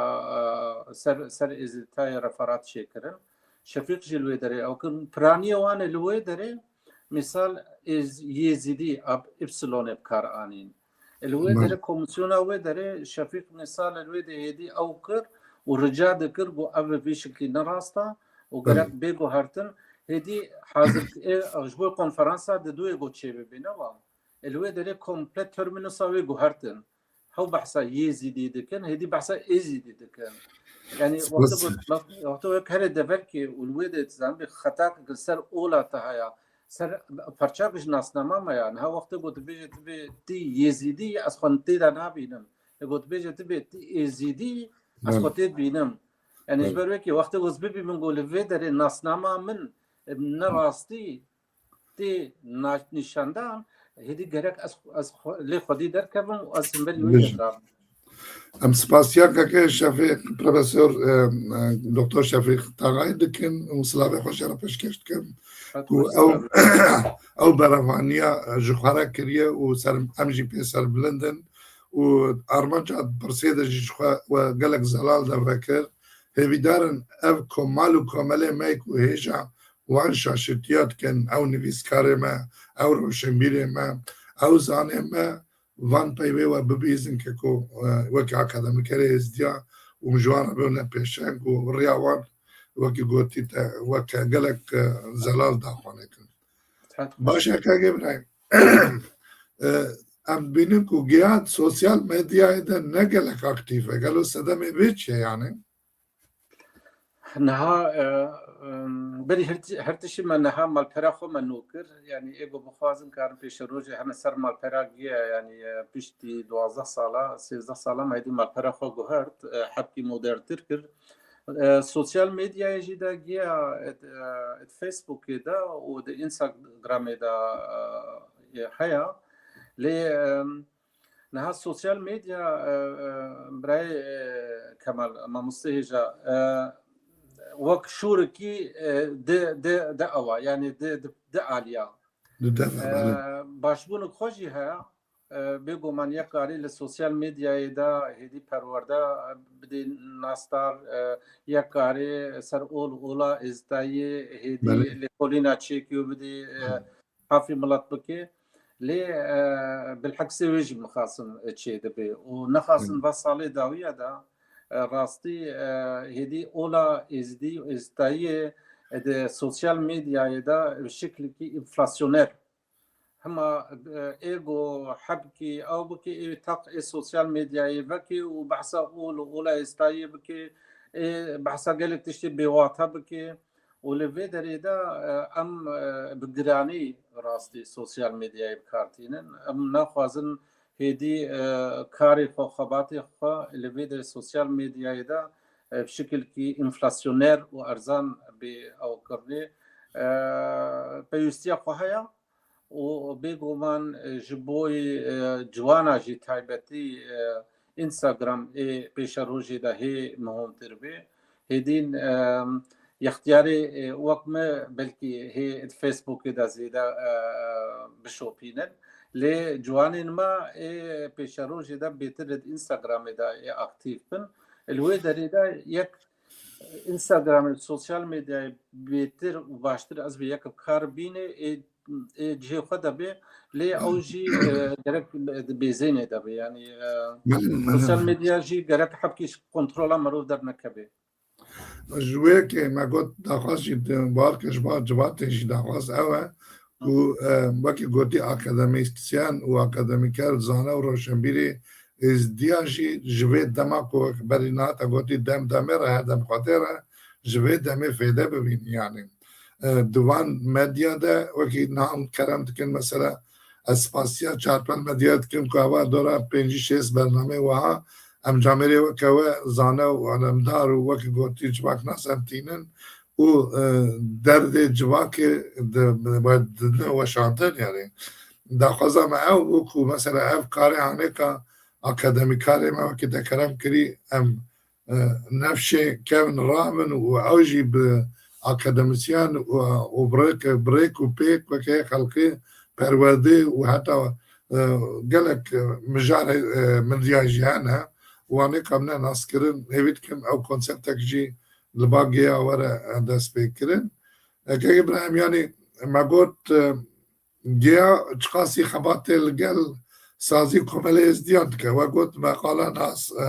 a, ser, ser Êzîdîtayê referat çêkirin. Şefîq jî li wê derê ew kirin. Piraniyê wan ê li wê derê, misal, êz-, Yêzîdî ab Îpsilonê bi kar anîn. Li wê derê, komîsyona wê derê Şefîq misal li wê de hêdî ew kir û rica dikir ku ev vî şeklî ne rast e û gerek bê guhertin. Hêdî hazir, ê, ji bo konferansa di duyê ku çêbibîne wa. Li wê derê komplet termînusa wê guhertin. Hew behsa Yêzîdî dikin, hêdî behsa Êzîdî dikin. Yanî wexta ku, wexta wek here deverkê û li wê de zanibê xetak li ser ola te haya, ser perçak ji nasnama me ya. Niha wexta ku dibêje tu bê tî Yêzîdî, ez xwe tê de nabînim. Got bêje tu bê tu êzîdî, ez xwe tê dibînim. Yani ji ber wekî wextê ez bibî min got li vê derê nasnama min ne rastî tê nîşandan, hêdî gerek ez, ez lê xwedî derkevim û ez hemberî wê derabim. Em spasiya keke Şefîq, Profesor, e, e, Doktor Şefîq Taxayî dikin û silavê xwe jê re pêşkêş dikin ku ew, ew berevaniya, e, ji xwe re kiriye û ser, em jî pê serbilind in û armanca pirsê de jî ji xwe we gelek zelal dervekir. Hêvîdar in ev komal û komelê me ku hêja wan şaşitiya dikin, ew nivîskarê me, ew roşenbîrê me, ew zanê me, van peyvê we bibîzin ke ku, e, weke akademîkerê êzdiya û ji wan re bibine pêşeng û riya wan wekî gotî te weke gelek, e, zelal daxwanê kin. Baş e, kak Îbrahîm. E, em dibînin ku giya sosyal medyayê de ne gelek aktîf e. Gelo sedemê vê çi ye yani? Niha, e, em, berî her ti-, her tiştî me niha malpera xwe me nû kir. Yani ê ku bixwazin karin pêşerojê hene ser malpera giya, yani, e, piştî duwazdeh sala, sêzdeh sala me hêdî malpera xwe guhert, e, hebkî moderntir kir. E, sosyal medyayê jî de giya, e, e, Facebookê de û di Instagramê de, e, heye. Lê, e, niha sosyal medya, e, e, birayê, e, Kemal, mamoste hêja, e, wek şûrekî, e, di, di, di ewa, yani di, di, di aliya. Di dev, e, belê. Başbûnek xwe jî heye. E, bêguman yek karî li sosyal medyayê de hêdî perwerde bidê nasdar, e, yek karî ser ol, ola êzdayê hêdî lêkolîna çêkî û bidê, e, hafî milet bike. Lê, e, bilheksê wê jî mixasin çê dibe û nexasin va salê dawiya de, e, rastî, e, hêdî ola êzdî û êzdayiyê, e, di sosyal medyayê de bi şiklekî enflasyoner hema, e, ê ku hebkî ew bike, ê taq ê sosyal medyayê veke û behsa ol û ola êzdayê bike, ê behsa gelek tiştê bêwate bike û li vê derê de, e, em, e, bi giranî rastî sosyal medyayê bi kar tînin. Em naxwazin hêdî, e, karê xwe, xebatê xwe li vê derê sosyal medyayê de, e, bi şikilkî enflasyoner û erzan bê ewkirinê. E, pêwîstiya xwe heye. û bêguman, e, ji bo, e, ciwana jî taybetî, e, Instagram ê pêşerojê de hê muhimtir bê. Hêdîn, e, yextiyarê, e, wek me belkî hê Facebookê de zêde, e, bişopînin. Lê ciwanên me ê pêşerojê de bêtir di Instagramê de ê aktîf bin. Li wê derê de yek Instagramê, sosyal medyayê bêtir û baştir ez bi yek bi kar bînê, ê ê cihê xwe de bê, lê ew jî, e, gerek di bêzênê de be. Yanî, e, sosyal medya jî gerek hebkî ji kontrola mirov dernekeve. Ji wê yekê me got daxwaz jî di bar ke ji bar civatê jî daxwaz ew e ku, e, wekî gotî akademîsyen û akademîker, zane û roşenbîrê êzdiya jî ji vê dema ku wek berî niha te gotî dem demê re, her dem xwedê re, ji vê demê fêde bibînin yanî. E, di van medya de wekî niha em kerem dikin, mesela ez spasiya çar pênc medya dikim ku eva dora pêncî şêst bernameyê wiha em camêrê weke we zane û alemdar û wekî gotî civaknas em tînin û, e, derdê civakê di, di, di weşandin yanî. Daxwaza me ew bû ku mesela ev karê hanêka akademîkarê me wekî te kerem kirî em e, nefşê kevin rabin û ew jî bi akademisyen û, û bi rêk, bi rêk û pêk weke xelkê perwerdê û heta, e, gelek, e, mijarê, e, medya jî hene. Û anê ka bine naskirin, hêvî dikim ew konseptek jî li ba gêya were, e, destpêkirin. E, Kek Îbrahîm, yanî me got, e, Giya çiqasî xebatê li gel sazî û komelê êzdiyan dike. We got me qala nas, e,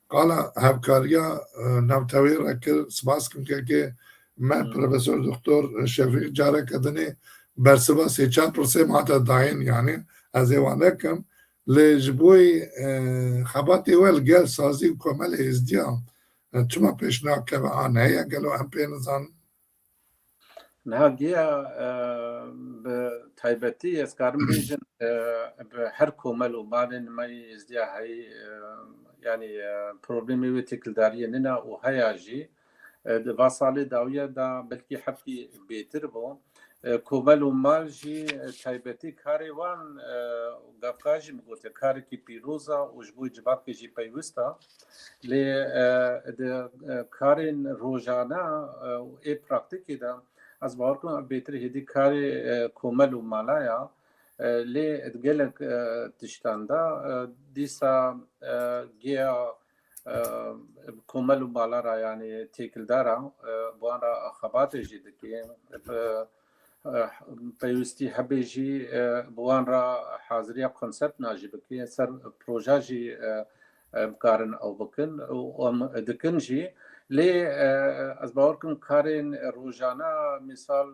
qala hevkariya, e, navteweyî re kir. Spas kim kekê me, hmm, Profesor Doktor Şefîq careke dinê bersiva sê çar pirsê me hate dayîn, yanî ez ê wan nekim. Lê ji bo, e, xebatê we li gel sazî û komelê êzdiyan, e, çima pêş nakeve an heye? Gelo em pê nizanin? Niha giya, e, bi taybetî ez karim bêjim, e, bi her komel û malên me yê Êzdiya heyî, e, yanî, e, problemê wê têkildariyê nîne û heya jî, e, di va salê dawiya de belkî hepkî bêtir bû. E, komel û mal jî, e, taybetî karê wan, e, gavka jî min gotiye, karekî pîroz e û ji bo civakê jî peywist e. Lê, e, di, e, karên rojane, e, û ê praktîkê de ez bawer dikim ev bêtir hêdî karê, e, komel û mala ya. E, lê di gelek, e, tiştan de, e, dîsa, e, gêya, e, komel û mala re, yanî têkildar e, e, bi wan re xebatê jî dike. Bi, e, pêwîstî hebe jî, e, bi wan re haziriya konseptna jî bike, ser proja jî, e, e, bikarin ew bikin û em dikin jî. Lê, e, ez bawer dikim karên rojane, misal,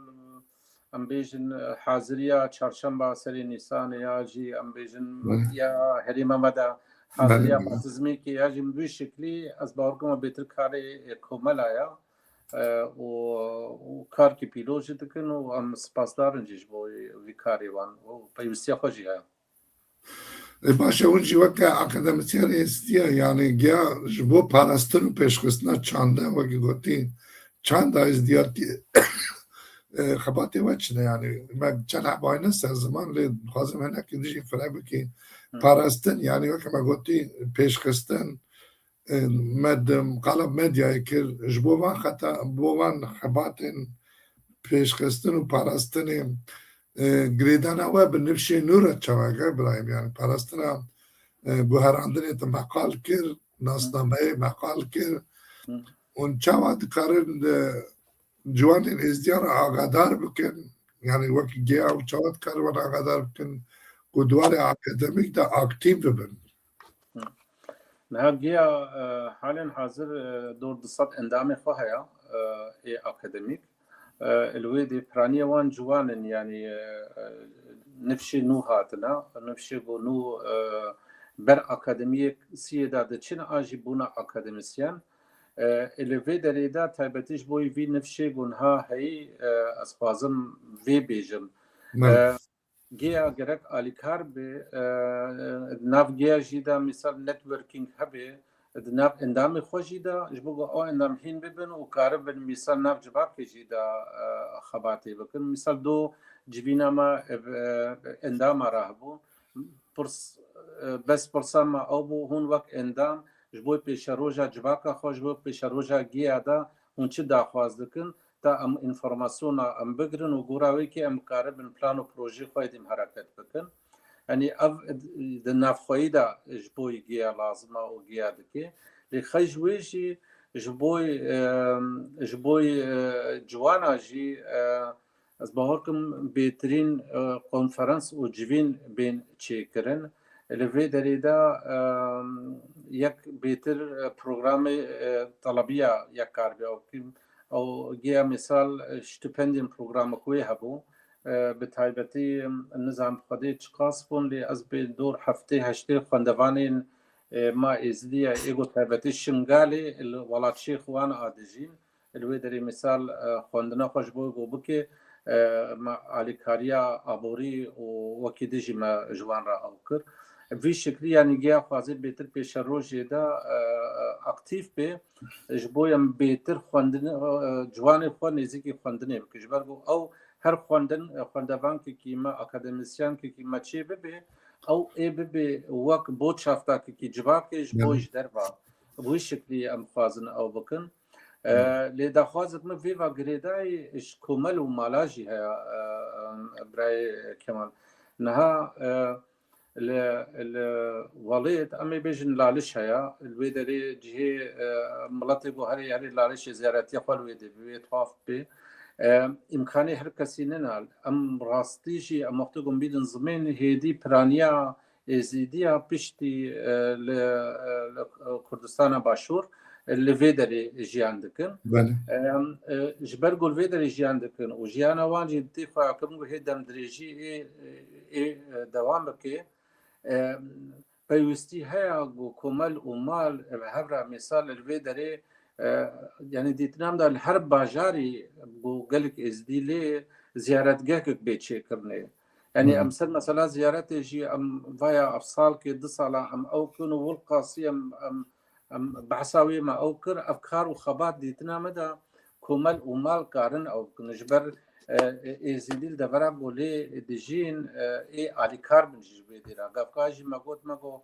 em bêjin, e, haziriya çarşemba serê Nîsanê ya jî, em bêjin, Belê. ya herêma me de haziriya Belê. batizmêkê ya jî, bi vî şeklî ez bawer dikim bêtir karê, e, komela ya, e, û, û karkî pîroz jî dikin û em spasdar in jî ji bo vî karê wan û pêwîstiya xwe jî heye. E, baş e, hûn jî weke akademisyen Êzdiya, yanî giya ji bo parastin û pêşxistina çanda, wekî gotî, çanda Êzdiyatî, e, xebatê we çi ne? Yanî me çend heb ayne ser ziman, lê dixwazim hinekî dijî fireh bikî. Hı. Parastin, yanî weke me gotî, pêşxistin, e, me di qala medyayê kir, ji bo van xeta, bo van xebatên pêşxistin û parastinê, e, girêdana we bi nifşê nû re çawa ye, Îbrahîm? Yanî parastina, e, guherandinê te meqal kir, nasnameyê meqal kir. Hı. Hûn çawa dikarin, e, ciwanên Êzdiya re agadar bikin? Yanî wekî giya û çawa dikarin wan agadar bikin ku di warê akademîk de aktîf bibin? Hı. Niha giya, e, halen hazir, e, dor du sed endamê xwe heye, e, ê akademîk. E, li wê dê piraniya wan ciwan in, yanî, e, e, nifşê nû hatine, nifşê ku nû, e, ber akademiyê siyê de diçin a jî bûne akademisyen. E, li vê derê de taybetî ji bo vî nifşê ku niha heyî, e, ez xwazim vê bêjim. Belê. E, Gêya gerek alîkar be, e, di nav gêya jî de misal networking hebe, di nav endamê xwe jî de, ji bo ku ew endam hîn bibin û karibin misal nav civakê jî de, e, xebatê bikin. Misal do civîna me, e, endama re hebû, pirs, e, bes pirsa me ew bû, hûn wek endam ji bo pêşeroja civaka xwe, ji bo pêşeroja gêya de hûn çi daxwaz dikin? Ta em înformasyona em bigirin û gora wê kê em bikaribin plan û projeyê xwe êdî em hereket bikin. Yanî ev di navxweyî de ji bo giya lazim e û giya dike. Lê xey ji wê jî ji bo, e, ji bo, e, ciwana jî, e, ez bawer kim bêtirîn, e, konferans û civîn bên çêkirin. Li vê derê de, e, yek bêtir, e, programê, e, telebiya yek kar be ew kim. Ew giya misal, e, stipendiyên programek wê hebû. E, bi taybetî, e, nizam xwedê çiqas bûn, lê ez bê dor heftê heştê xwendevanên, e, ma Êzidiya ê ku taybetî Şingalê li welatşêx wan a dijîn. Li wê derê misal, e, xwendina xwe ji bo ku bike, e, me alîkariya aborî û wekî din jî me ji wan re ew kir. Vî şeklî, yanî giya xwazê bêtir pêşerojê de, e, aktîf be, ji bo em bêtir xwendin, e, ciwanê xwe nêzîkî xwendinê bikin. Ji ber ku ew her xwendin, e, xwendevankekî me, akademisyenkekî me çê bibe, ew ê bibe wek boçaftakekî civakê ji bo Belê. ji derva. Bi wî şeklî em xwazin ew bikin. E, Hı. lê daxwazek min vê va girêdayî ji komel û mala jî heye, e, e, birayê Kemal. Niha, e, li, li welêt, em ê bêjin laliş heye. Li wê derê cihê, e, miletê ku herê, herê lalişê ziyaretiya xwe li wê dê bi wê tuhaf bê. E, îmkanê her kesî nîne. Em rastî jî, em wextê ku em bînin zimên hêdî piraniya Êzîdiya piştî, e, li, e, li Kurdistana Başûr, e, li vê derê jiyan dikin. Belê. Em, e, ji ber ku li vê derê jiyan dikin û jiyana wan jî tê xwe kirin ku hê demdirêjî ê, ê, ê, e, dewam bike. E, pêwîstî heye ku komel û mal, e, bi hev re misal li vê derê, E, yanî dîtina min de li her bajarî bû gelek Êzidî lê ziyaretgehek bê çêkirinê. Yanî Hmm. em ser mesela ziyaretê jî em vaya ev salkê du sala em ew kin û Wilqasî em, em, em behsa wê me ew kir. Ev kar û xebat dîtina me de komel û mal karin ew bikin. Ji ber, e, e, Êzidî li devera ku lê dijîn, e, ê alîkar bin ji vê dê re. Gavka jî me got, me got,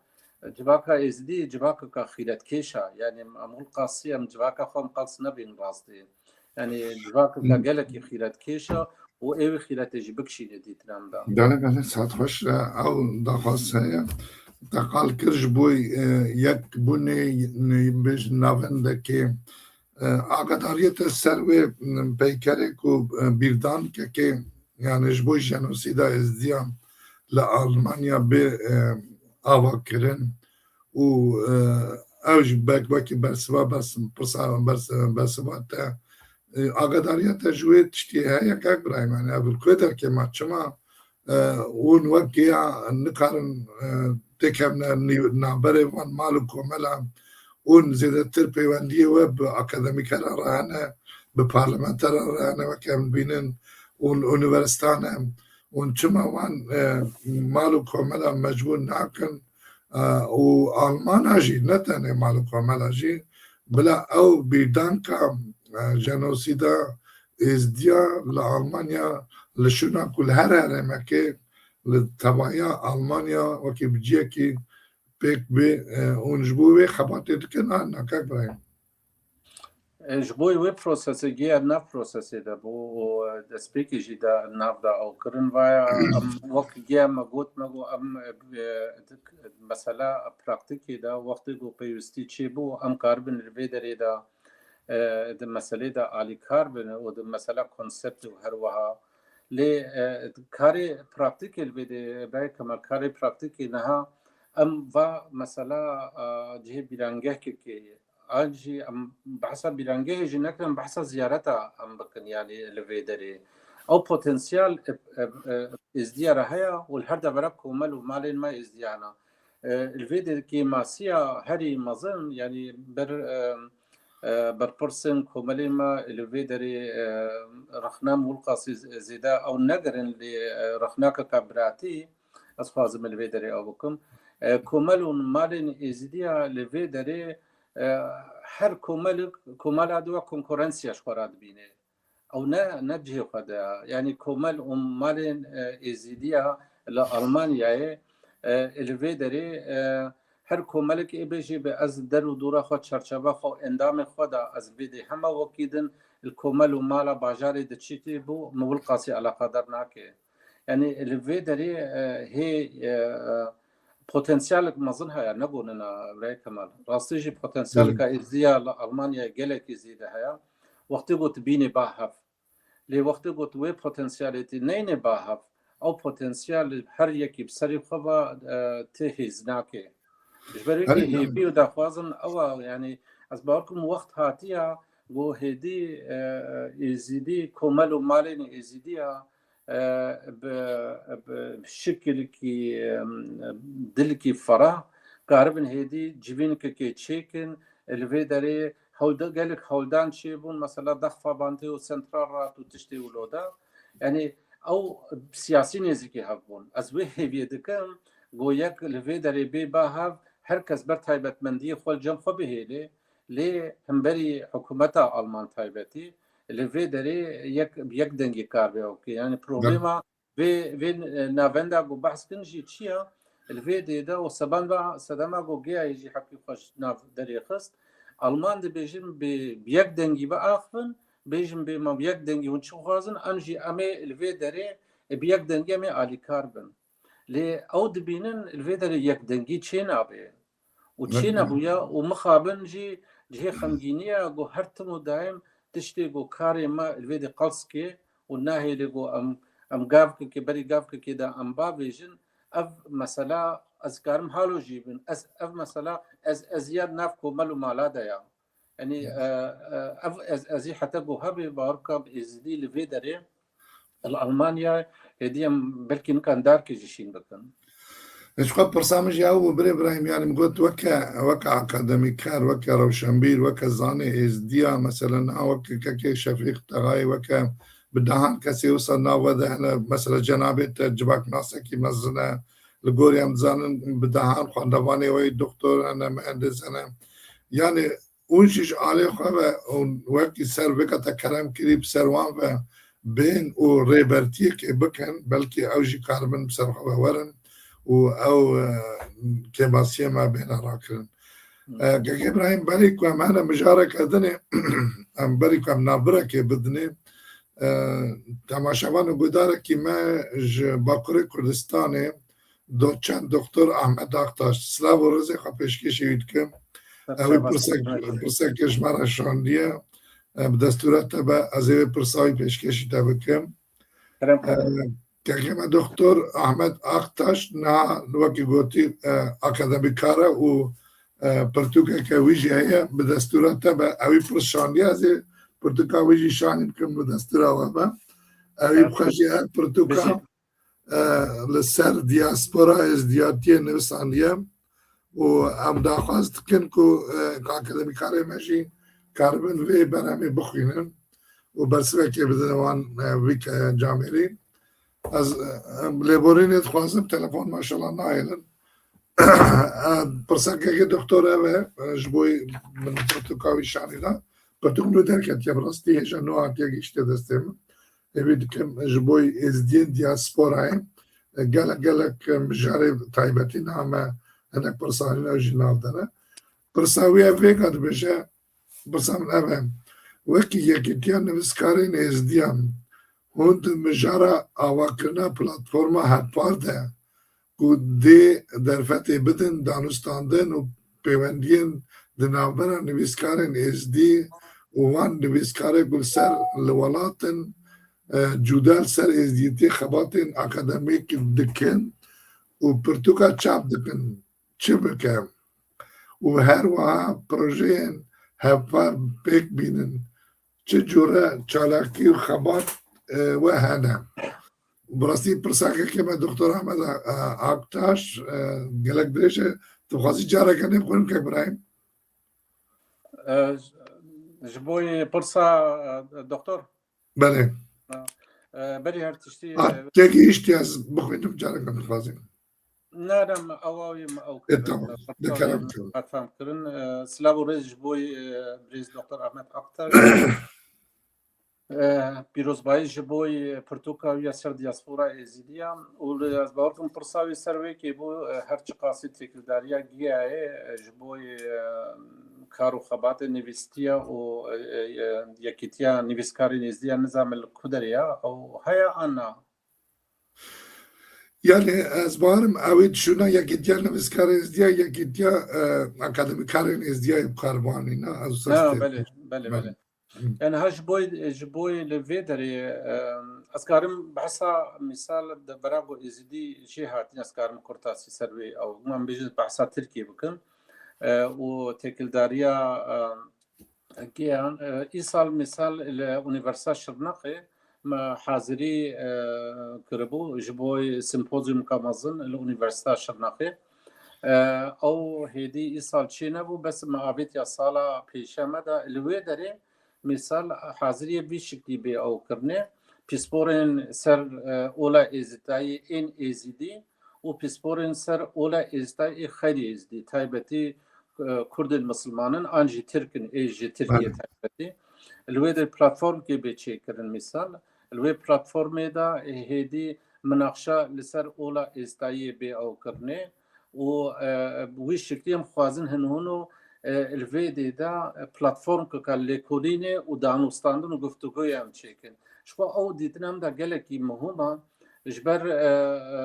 civaka Êzidî civakeka xîretkêş e. Yanî em Wilqasî em civaka xwe em qels nebînin rastî. Yanî civakeka Hmm. gelekî xîretkêş e û ê wê xîretê jî bikişîne dîtina min de. Belê, belê, saet xweş. E, ew daxwaz heye. Te qal kir ji bo, e, yekbûnê, ne, bêjin navendekê, e, agadariyê te ser wê, m, peykerê ku, e, bîrdankekê, yani ji bo jenosîda Êzidiyan li Almanya bê, e, ava kirin û, e, ew jî bek-, wekî bersiva bers-, pirsa bers-, bersiva te, e, agadariya te ji wê tiştî heye kak Birahîm? Yani ev li ku derkê ma çima, e, hûn wek ya nikarin, e, têkevne nî-, navberê van mal û komela, hûn zêdetir peywendiyê we bi akademîkeran re hene, bi parlamenteran re hene, wek em dibînin, hûn unîversîtan e, hûn çima wan, e, mal û komela mecbûr nakin, e, û Almana jî, ne tenê mal û komela jî, bila ew bîrdanka, e, jenosîda Êzdiya li Almanya, li şûna ku li her herêmekê, li tevaya Almanya wekî bi cihekî pêk bê, e, hûn ji bo wê xebatê dikin, an ne kak Birahîm? E, ji bo wê prosesê giya nav prosesê de bû û, e, destpêkê jî de nav da ew kirin vaya. Em wek giya me got, me got, em, e, dik-, mesela praktîkê de wextê ku pêwîstî çêbû, em karibin li vê derê de, e, di meselê de alîkar bin û di mesela konseptê û her wiha. Lê, e, karê praktîkê li vê de, Birayê Kemal, karê praktîkê niha em va mesela, e, cihê bîrangehkekê, an jî em behsa bîrangehê jî nekin, em behsa ziyareta em bikin, yanî li vê derê. Ew potansiyel, e, e, e, Êzdiya re heye û li her devera komel û malên me Êzdiyan e. E, li vê derê kêmasiya herî mezin, yanî ber, e, e, berpirsên komelê me li vê derê, e, rexna Wilqasî z-, zêde ew negirin, lê, e, rexnakeka biratî ez xwazim li vê derê ew bikim. E, komel û malên Êzidiya li vê derê, e, her komelik, komela di wek konkurensiya ji xwe re dibîne. Ew ne, ne cihê xwe de ye. Yanî komel û malên, e, Êzidiya li Almanyayê, e, li vê derê, e, her komelik ê bêjî bi ez der û dora xwe, çerçeva xwe, endamê xwe de ez vê dê hema wekî din li komel û mala bajarê diçîtî bû, min Wilqasî eleqedar nake. Yanî li vê derê, e, hê, e, potansiyalek mezin heye, ne gonina Birayê Kemal. Rastî jî potansiyaleka Êzidiya li Almanyayê gelekî zêde heye. Wextê got bînê ba hev. Lê wextê got wê potansiyalê tê neyne ba hev, ew potansiyal her yekî bi serê xwe ve, e, tê hêz nake. Ji ber wê Herî hêvî û daxwazin ew e, yanî ez bawer kim wext hatiye ku hêdî, e, Êzidî, komel û malên Êzidiya, e, bi, bi şikilkî, e, dilkî ferah karibin hêdî civînkekê çêkin, li vê derê hewlda-, gelek hewldan çêbûn, mesela Dachverband û Zentralrat û tiştê wilo de. Yanî ew siyasî nêzîkî hev bûn. Ez wê hêviyê dikim, go yek li vê derê bê ba hev, her kes ber taybetmendiyê xwe li cem xwe bihêlê, lê hemberî hikûmeta Alman taybetî, li vê derê yek, yek dengî kar bê ew kê. Yanî problema vê, vê, e, navenda ku behs kin jî çi ye? Li vê dê de û seban ve sedema ku geyayê jî hepî xwe ji nav derê xist. Alman dibêjin bi, bi yek dengî biaxivin, bêjin bê me bi yek dengî hûn çi dixwazin, em jî em ê li vê derê, e, bi yek dengî em ê alîkar bin. Lê ew dibînin li vê derê yek dengî çê nabe. Û çê nebûye û mixabin jî cihê xemgînî ye, ku her tim û daim tiştê ku karê me li vê dê qels kê û nahêlê ku em, em gavkekê, berî gavkekê de em bavêjin, ev mesela ez karim halo jî bin. Ez, ev mesela ez, ez ya nav komel û mala de ya. Yanî, e, e, ev ez, ezî heta ku hebê bawer ka bi Êzidî li vê derê, li Almanya hêdî em belkî nikan darkê jî şîn bikin. Ji xwe pirsa min jî ew bû, birê Birahîm, yanî min got weke, weke akademîker, weke rewşenbîr, weke zanê êzdiya, mesela niha weke kekê Şefîq Texayê, weke bi dehan kesê wisa nav we de hene, mesela cenabê te civaknasekî mezin e, li gor em dizanin bi dehan xwendevanê we yê doktor hene, mihendis hene. Yanî hûn jî ji alê xwe ve û wekî ser vêka te kerem kirî bi ser wan ve bên û rêbertiyekê bikin, belkî ew jî karibin bi ser xwe ve werin û ew, e, kêmasiyê me bêne rakirin. Hmm. E, Kek Îbrahîm, berî ku em hene mijareke dinê, em berî ku em navbirekê bidinê, e, temaşevan û guhdarekî me ji Bakurê Kurdistanê, doçent doktor Ahmet Aktaş, silav û rêzê xwe pêşkêşî wî dikim. Ew ê pirsek, pirseke ji me re şandiye. E, bi destûra te be, ez ê wê pirsa wî pêşkêşî te bikim. Kerem, kerem. E, Kekê me doktor Ahmet Aktaş, niha wekî gotî, e, akademîkar e û, e, pirtûkeke wî jî heye, bi destûra te be, ew ê pirs şandiye, ez ê pirtûka wî jî şanî bikim, bi destûra we be. Ew ê bi xwe jî her pirtûka, e, li ser diaspora êzdiyatiyê nivîsandiye û em daxwaz dikin ku, e, akademîkarê me jî karibin vê berhemê bixwînin û bersivekê bidin wan, e, vî ke-, camêrî. Ez, e, em lêborînê dixwazim, telefon maşallah nahêlin. E, pirsekekê doktor ev e, e, ji bo min pirtûka wî şanî da. Pirtûk nû derketiye, bi rastî hêja nû hatiye gihiştiye destê min. Hêvî dikim ji bo êzdiyên diasporayê, e, gelek, gelek, e, mijarê taybetî niha me hinek pirsa hene, ew jî nav de ne. Pirsa wî ye, vêga dibêje, pirsa min ev e. Wekî Yekîtiya Nivîskarên Êzdiyan, hûn di mijara avakirina platforma hevpar de ku dê derfetê bidin, danûstandin û pêwendiyên di navbera nivîskarên êzdî û wan nivîskarê ku li ser li welatin, e, cuda li ser êzdiyetê xebatên akademîk dikin û pirtûka çap dikin, çi bike? Û her wiha projeyên hevpar pêk bînin, çi cûre çalakî û xebat, e, we hene? Bi rastî pirsakekê me Doktor Ahmet, e, Aktaş, e, gelek dirêj e. Tu dixwazî careke nê bixwînim, kek Birahîm? E, ji bo pirsa, e, doktor? Belê. E, berî her tiştî, a, e, têgihiştî ez bixwînim, careke min dixwazî. Ne, ne, me ewa wî, me ew Ê, kirin, tamam. e, Dikerem kirin. Qet fem kirin. E, silav û rêz ji bo, e, birêz Doktor Ahmet Aktaş. E, pîrozbayî ji bo, e, pirtûka wî ya ser diaspora Êzîdiya. Û li ez bawer kim pirsa wî ser wê kê bû, e, her çiqasî têkildariya giyayê, e, ji bo, e, kar û xebatê nivîstiya û, e, e, e, yekîtiya nivîskarên Êzîdiya nizam li ku derê ya, ew heye an na? Yani, ez bawerim, ew ê dişûna yekîtiya nivîskarên Êzdiya, yekîtiya, e, akademîkarên Êzdiya yê bi kar banîna, ez wisa Ha, stêrkim. Belê, belê, Belê. belê. Hı. Yani, ha ji bo, ji bo li vê derê, e, ez karim behsa misal di bera ku Êzidî jê hatî, ez karim kurtasî ser wê ew. Hûn em bêjin behsa Tirkiyê bikin. E, û têkildariya, e, Giyan, e, îsal misal li Unîversîteya Şirnexê me hazirî, e, kiribû ji bo simpozyumka mezin li Unîversîteya Şirnexê. E, ew hêdî îsal çênebû, bes me avêtiya sala pêşe me de. Li wê derê misal haziriyê vî şiklî bê ew kirine. Pîsporên ser, e, ola êzidayî ên êzidî û pîsporên ser ola êzidayî ê xeyrî êzidî, taybetî, e, Kurdên misilman in, an jî Tirk in, ê ji Tirkiyê Belê. taybetî. Li wê de platformkê bê çêkirin misal. Li wê platformê de hêdî minaqşa li ser ola êzidayiyê bê ew kirinê û, e, wî şiklî em xwazin hin hûn û, e, li vê dê de platformkeka lêkolînê û danûstandin û guftûgoyê em çêkin. Ji xwe ew dîtina em de gelekî muhim e. Ji ber, e, e,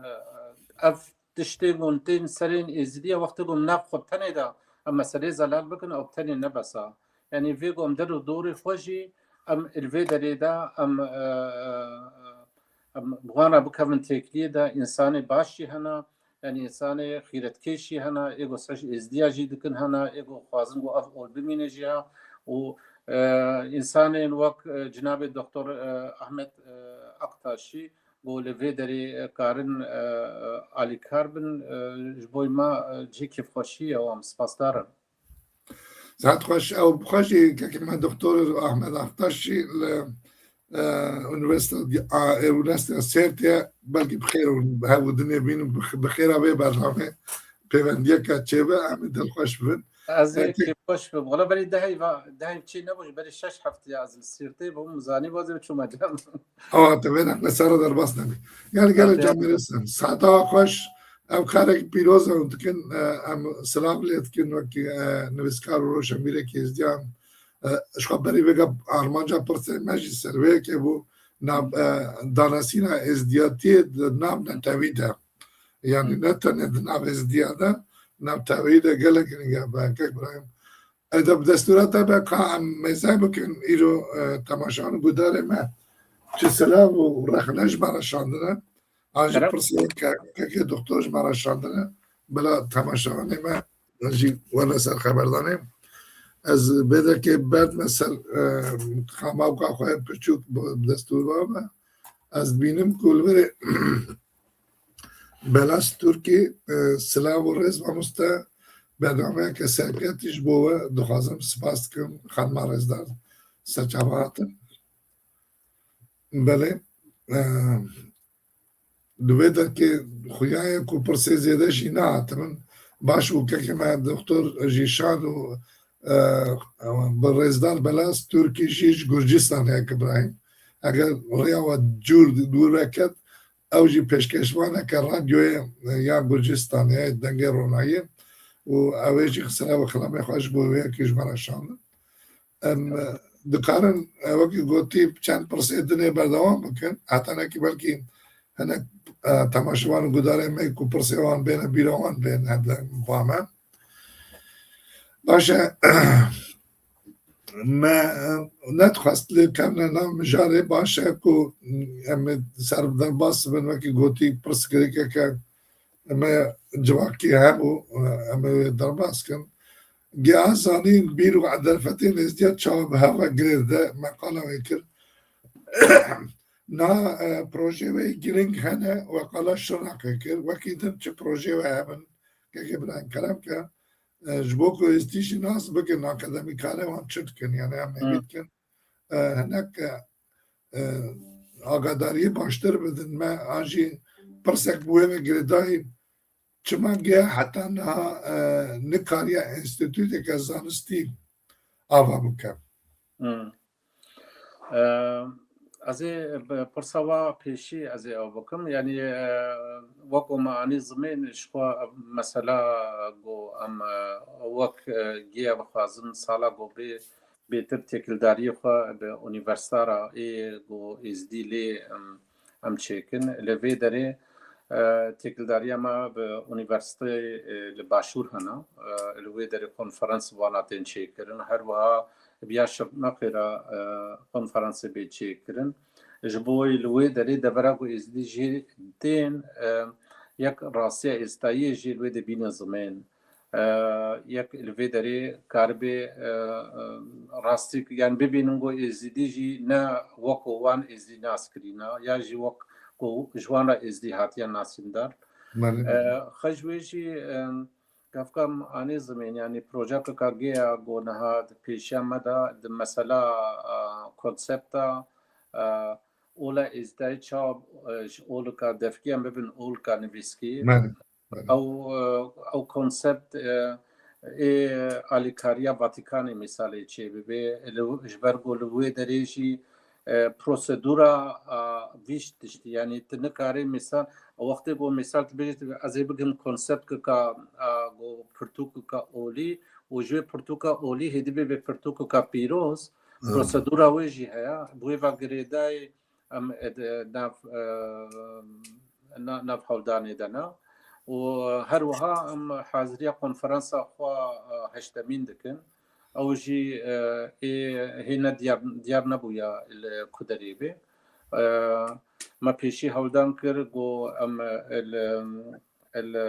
e, ev tiştê ku tên serên Êzidiya wextê ku em nav xwe tenê de em meselê zelal bikin, ew tenê ne bes e. Yanî vê ku em der û dorê xwe jî em li vê derê de em, e, e, em bi wan re bikevin têkiliyê de, însanê baş jî hene, yanî însanê xîretkêş jî hene, ê ku sej Êzidiya jî dikin hene, ê ku xwazin ku ev ol bimîne jî he û, e, însanên wek, e, cenabê Doktor, e, Ahmet, e, Aktaş jî ku li vê derê karin, e, e, alîkar bin, e, ji bo me, e, cihê kêfxweşî ye û em spasdar in. Saet xweş, ew bi xwe jî kekê me Doktor Ahmet Aktaş jî li, e, Unîversîteya, a, e, Unîversîteya Sêrtê belkî bi xêr û hev û dinê bînin, bi, bi xêra vê bernamê pêvendiyeke çêbe, em ê dilxweş bibin. Ez ê Peki. kêfxweş bibim. Wala berî dehê va-, dehê çê nebû, ji berî şeş heftê ez li Sêrtê bûm, zanî vazê çûme cem. Awa, te vê nexme ser derbas nebî. Gelek gelek Aferin. Can Mîresen. Saeta xweş. Ev karek pîroz e û dikin, e, em silav lê dikin wekî, e, nivîskar û roşenbîrekî êzdiyan. E, ji xwe berî vêga armanca pirsê me jî ser vê yekê bû nav, e, danesîna êzdiyatiyê di nav netewî de. Yanî ne tenê di nav êzdiya de, nav teweyî de gelek giring e, be kek Birahîm. Eda bi destûra te be ka em mêze bikin îro, e, temaşevan û gudarê me. Çi silav û rexne ji me re şandine. An jî Kerem. Pirsê ke-, kekê doktor ji me re şandine. Bila temaşevanê me jî were ser xeberdanê. Ez bêdekê berdme ser, e, xamawka xwe piçûk bi, bi destûra me. Ez dibînim ku li virê Belas Turkî, e, silav û rêz mamoste, bernameyeke serketî ji bo we dixwazim, spas dikim, xanima rêzdar ser çava hatin. Belê, e, di vê derkê xuya ye ku pirsê zêde jî nehatibin. Baş bû kekê me Doktor Jîşan û, e, bi rêzdar Belas Turkî jî ji Gurcistanê ye, Ibrahîm. Eger rêya we cûr dûr veket, ew jî pêşkêşvaneke radyoyê ya Gurcistanê, Dengê Ronayê û ew ê jî xisira bi xilamê xwe ji bo wê yekê ji me re şandin. Em, e, dikarin, e, wekî gotî çend pirsê dinê berdewam bikin. Hetanekî belkî hinek, e, temaşevan û gudarên me ku pirsê wan bêne bîra wan bên hevde ba me. Baş e, me, e, nedixwest lê kevne nav mijarê, baş e ku em ê ser derbas bin, wekî gotî pirsgirêkeke me civakî hebû, e, em ê wê derbas kin. Giya zanîn bîr û derfetên êzdiya çawa bi hev ve girêr de me qala wê kir. Na, e, projeyê wê giring hene we qala Şirnexê kir. Wekî din çi projeyê we hebin, kekê Birahîm kerem ke, e, ji bo ku êzdî jî nas bikin akademîkarê wan çi dikin, yani em Hı. hêvî dikin, e, hinek, e, e, agadariyê baştir bidin me, an jî pirsek bi wê ve girêdayî, çima giya heta niha, e, nikariya enstîtûyeke zanistî ava bike? Hmm. E, ez ê bi pirsa wa pêşî ez ê ew bikim. Yanî, e, wek me anî zimên ji xwe mesela ku em, e, wek, e, giya bixwazin sala ku bê bêtir têkildariyê xwe bi unîversîta re ê ku êzdî lê, em, em çêkin. Li vê derê, e, têkildariya me bi unîversîteyê, e, li başûr hene. E, li wê derê konferans wana tên çêkirin. Her wiha bi ya Şirnexê re, e, konferansê bê çêkirin. Ji bo li wê derê devera ku êzdî jî tên, e, yek rastiya êzdayiyê jî li wê de bîne zimên. E, yek li vê derê karibê, e, e, rastî, yani bibînin ku êzdî jî ne wek wan êzdî nas kirîne, ya jî wek ku ji wan re êzdî hatiye nasîndar. Belê. E, xwe ji wê jî, e, kevka em anî zimên, yani projeyeke ka gêya ku niha di pêşiya me de di mesela, e, konsepta, e, ola êzdayî çawa, e, ji olika devkî em bibin olika nivîskî. Belê. Ew, e, ew konsept, e, ê alîkariya Vatikanê misalê çê bibe. Li, ji ber ku li wê derê jî, e, prosedura, a, vî tiştî, yanî tu nikarî misal, wextê ku misal tu bêjî, tu, ez ê bigim konseptkeka, a, ku pirtûkeka olî û ji wê pirtûka olî hêdî bibe pirtûkeka pîroz, Hmm. prosedura wê jî heye. Bi wê ve girêdayî em, e, di nav, e, na-, nav hewldanê de ne. Û her wiha em haziriya konferansa xwe, e, heştemîn dikin. Ew jî, e, ê hê ne diyar, diyar nebûya li ku derê bê. E, me pêşî hewldan kir ku em, e, li, li,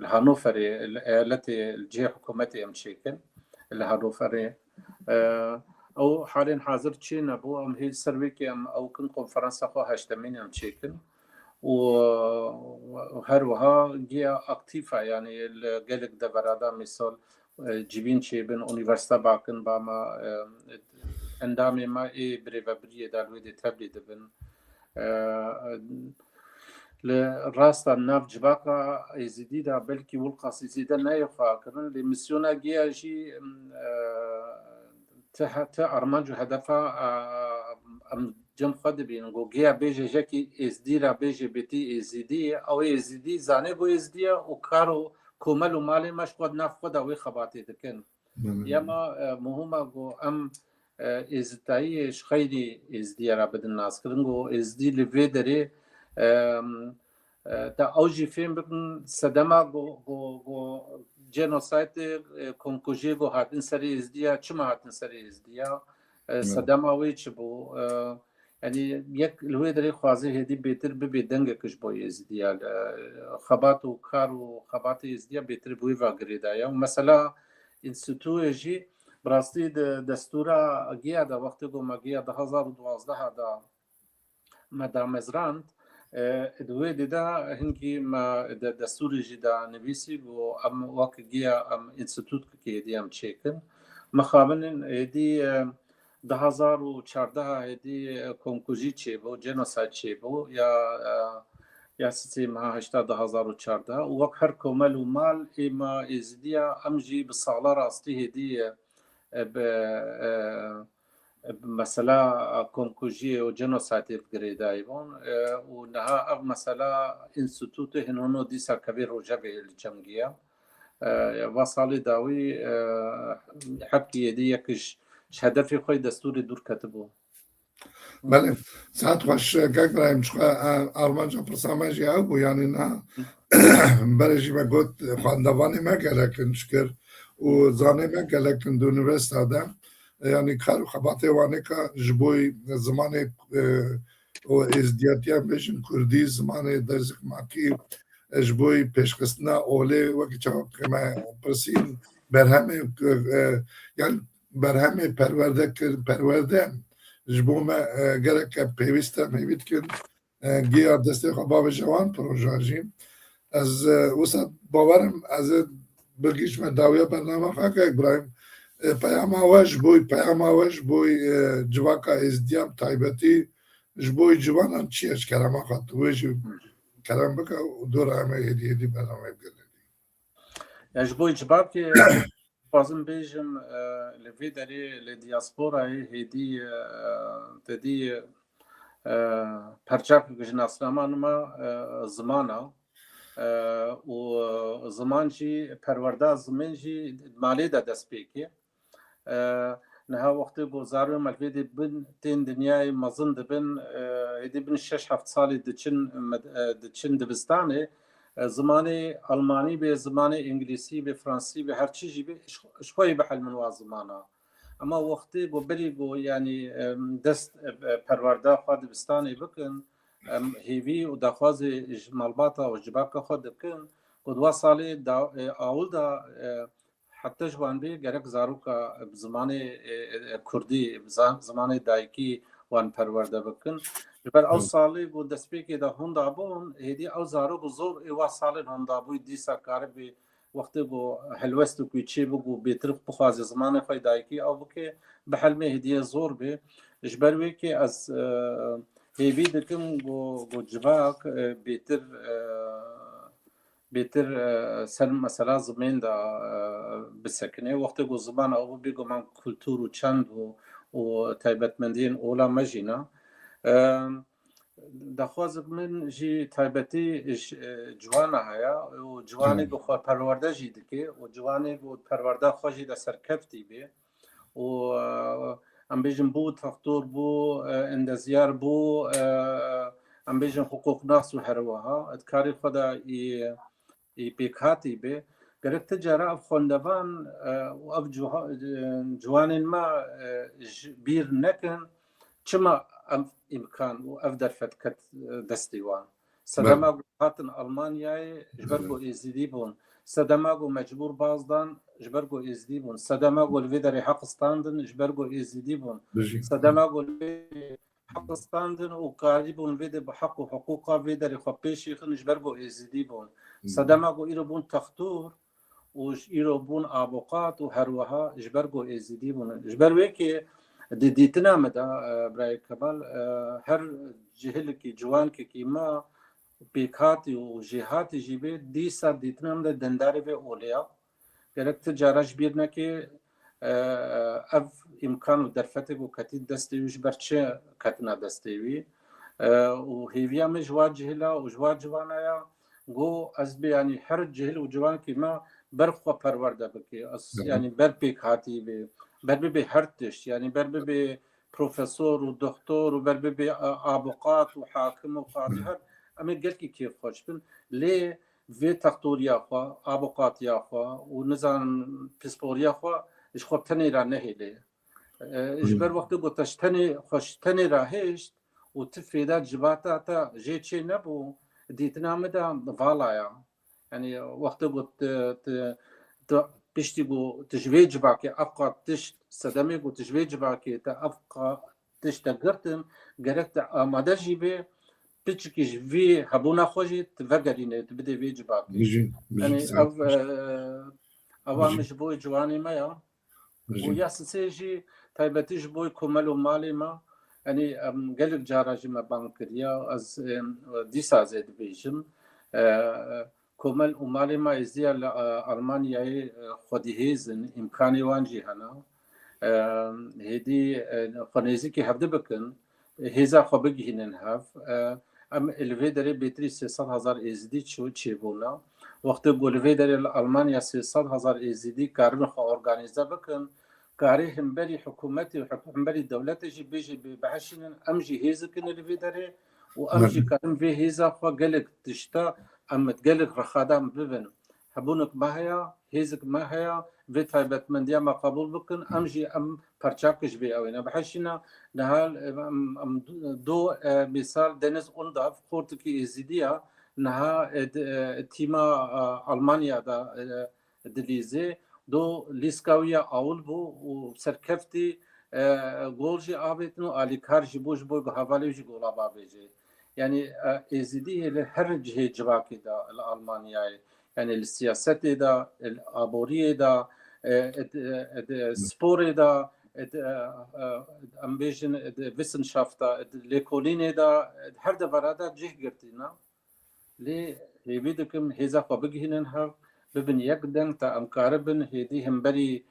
li Hanoverê, li eyaletê, li cihê hikûmetê em çêkin. Li Hanoverê, e, Ew halên hazir çê nebû, em hê li ser wê kê em ew kin konferansa xwe heştemîn em çêkin. Û, û her wiha giya aktîf e, yanî li gelek devera de misal, e, civîn çêbin, unîversîte bakin ba me, e, endamê me ê birêvebiriyê de li wê dê tevlî dibin. E, li rasta nav civaka Êzidî de belkî wilqasî zêde neyê xwe kirin, lê misyona giya jî, e, ti he-, ti armanc û hedefa, e, em cem xwe dibînin. Go giya bêje jekî Êzidî re bêje bêtî Êzidî, ew Êzidî zanê go Êzidî ye û kar û komel û malê me ji xwe di nav xwe de wê xebatê dikin. Belê. Yema, e, muhima go em, e, êzidayiyê ji xeyrî êzidiye re bidin naskirin. Go êzidî li vê derê, e, e, te ew jî fêm bikin, sedema go, go, go genocide, e, komkujiyê go hatin serê êzidiya, çima hatin serê êzidiya? E, Evet. Sedema wê çi bû? E, Yanî yek li wê derê xwaze hêdî bêtir bibê dengek ji bo Êzidiya. Li xebat û kar û xebatê Êzidiya bêtir bi wê ve girêdaye. Û mesela înstîtûyê jî bi rastî di destûra giya de, wextê ku me giya du hazar û duwazdeh de me damezrand, e, di wê dê de hingî me de destûrê jî de nivîsî ku em wek giya em înstîtût hêdî em çêkin. Mixabin hêdî, e, du hazar û çardeh hêdî, e, komkujî çêbû, genocide çêbû ya, e, ya sisê meha heşta du hazar û çardeh û wek her komel û mal ê me Êzidiya em jî bi sala rastî hêdî, e, e, bi, e, e, bi mesela komkujiyê û genocide bi girêdayî bûn, e, û niha ev mesela înstîtûtê hin hino dîsa kevê rojevê li cem giya. E, va salê dawî, e, hebkî êdî yek ji, ji hedefê xwe yê destûrê dûr ketibû. Belê, saet xweş, kek Birahîm, çiqa, e, armanca pirsa me jî ew bû, yanî niha berê jî me got, xwendevanê me gelek in şikir û zanê me gelek in di unîversîta de, e, yanî kar û xebatê wan ê ka ji bo zimanê, e, û êzdiyatiya bêjin kurdî, zimanê derzikmakî, e, ji bo pêşxistina olê, wekî çawa ke me pirsîn, berhemê, e, e, yan berhemê perwerde kir, perwerde ji bo me, e, gereke pêwîst e, mêvî dikin. E, giya destê xwe bavêje wan proja jî. Ez, e, wisa bawerim, ez ê bigihîjime dawiya bernama xwe, kek Birahîm. E, peyama we ji bo, peyama we ji bo, e, civaka êzdiyan taybetî, ji bo ciwanan çi ye ji kerema xwe? Tu wê jî kerem bike û dora em ê hêdî hêdî bernameyê bigirin. Ya ji bo civakê dixwazim bêjim, e, li vê derê li diasporayê hêdî, e, te dî, e, perçak ji nasnaman me, e, ziman e, e, û ziman jî, perwerda zimên jî malê de dest pê kê. E, niha wextê ku zarokê me li vê dê bin tên dinyayê mezin dibin, e, hêdî bin şeş heft salî diçin med-, e, diçin dibistanê, e, zimanê almanî bê, zimanê îngilîsî bê, fransî bê, her çi jî bê, ji, ji xwe yê bihelimin wa zimana. Ema wextê ku berî ku, yanî, em, dest, e, perwerda xwe dibistanê bikin, em hêvî û daxwazê ji malbata û civaka xwe dikin ku di wa salê da, e, awil de, e, heta ji wan bê gerek zaroka bi zimanê, e, e, kurdî, bi za-, zimanê dayikî wan perwerde bikin. Ji ber ew Evet. salê ku destpêkê de honda bûn, hêdî ew zarok zor ê wa salên honda bûyî dîsa karibî wextê ku helwest û ku çê bû ku bêtir bixwaze zimanê xwe yê dayikî ew bike, bihelmê hêdî zor bê. Ji ber wê kê ez, e, hêvî dikim ku, ku civak, e, bêtir, e, bêtir, e, ser mesela zimên de, e, bisekine. Wextê ku ziman ew bê, bêguman kultur û çand û, û taybetmendiyên ola me jî ne. E, daxwazek min jî taybetî ji, e, ciwana heye û ciwanê Evet. ku xwe perwerde jî dike û ciwanê ku perwerda xwe jî de serkeftî bê. û, e, em bêjin bû, doktor bû, e, endezyar bû, e, em bêjin hiqûqnas û her wiha. Di karê xwe de î, î pêkhatî bê. Gerek ti cara ev xwendevan, e, û ev ciwa-, e, ciwanên me, e, ji bîr nekin. Çima ev îmkan û ev derfet ket, e, destê wan? Sedema Belê. ku hatin Almanyayê, ji ber Belê. ku êzidî bûn. Sedema ku mecbûr baz dan, ji ber ku êzidî bûn. Sedema ku li vê derê heq standin, ji ber ku êzidî bûn. Bijî. Sedema ku li vê derê heq standin û karîbûn vê de bi heq û hiqûqa vê derê xwe pêşîxin, ji ber ku êzidî bûn. Hmm. Sedema ku îro bûn textûr û ji îro bûn avokat û her wiha ji ber ku êzidî bûn. Ji ber wê kê di dîtina min de, e, birayê Kemal, e, her cihilekî, ciwankekî me pêkhatî û jêhatî jî bê, dîsa dîtina min de dindarê vê olê ya. Gerek ti cara ji bîr nekê, e, ev îmkan û derfetê ku ketî destê wî ji ber çi ketina destê wî. E, û hêviya min ji wa cihila û ji wa ciwana ya, ku ez bê, yanî her cihil û ciwankî me ber xwe perwerde bike. Ez, Hı hı. yanî ber pêkhatî bê, ber bibê her tişt, yanî ber bibê profesor û doktor û ber bibê, e, avokat û hakim û qadî, her em ê gelkî kêfxweş bin. Lê vê textoriya xwe, avoqatiya xwe û nizanim pisporiya xwe ji xwe tenê re nehêlê. E, ji ber wextê ku te ji tenê, xwe ji tenê re hêşt û ti fêda civata te jê çê nebû, dîtina min de vala ya. Yanî wextê ku ti, ti, ti piştî ku ti ji vê civakê ev qat tişt, sedemê ku ti ji vê civakê te ev qat tişt te girtin, gerek te amade jî bê, piçikî ji vî hebûna xwe jî tu vegerîne, tu bidê vê civakê. Bijî, bijî, Yanî sağ ol. ev, e, ewa Bijî. min ji bo ciwanê me ya. Bijî. Û ya sisê jî taybetî ji bo komel û malê me. Yanî em gelek cara jî me bang kiriya. Ez, em, dîsa zê dibêjim. E, komel û malê me êziya li, e, Almanyayê, e, xwedî hêz in, îmkanê wan jî hene. E, hêdî, e, xwe nêzîkî hevdi bikin, hêza xwe bigihînin hev. E, em li vê derê bêtirî sê sed hezar êzidî çû-, çêbûne. Wextê ku li vê derê li Almanya sê sed hezar êzidî karibin xwe organîze bikin, karê himberî hikûmetê û hik-, himberî dewletê jî bêjî bê bihişînin, em jî hêz dikin li vê derê û em jî Belê. karin vê hêza xwe gelek tişta em gelek rixadan bibin. Hebûnek me heye, hêzik me heye, vê taybetmendiya me qebûl bikin, em jî em perçak ji vê ew ê ne bihişîne. Niha em, em do, e, mîsal Deniz Undav, xortikî êzidî ya, niha, e, di, e, tîma, e, Almanya de, e, dilîzê, do lîska wî ya awil bû û serkeftî, e, gol jî avêtin û alîkar jî bû ji bo ku hevalê wî jî gola bavêjê. Yanî, e, êzidî li her cihê civakê de li Almanyayê, yanî li siyasetê de, li aboriyê de, e, e, e, e, sporê de, e, e, e, em bêjin, e, Wissenschaft de, e, lêkolînê de, e, her devera de cih girtîne. Lê hêvî dikim hêza xwe bigihînin hev, bibin yek deng, ta em karibin hêdî hemberî,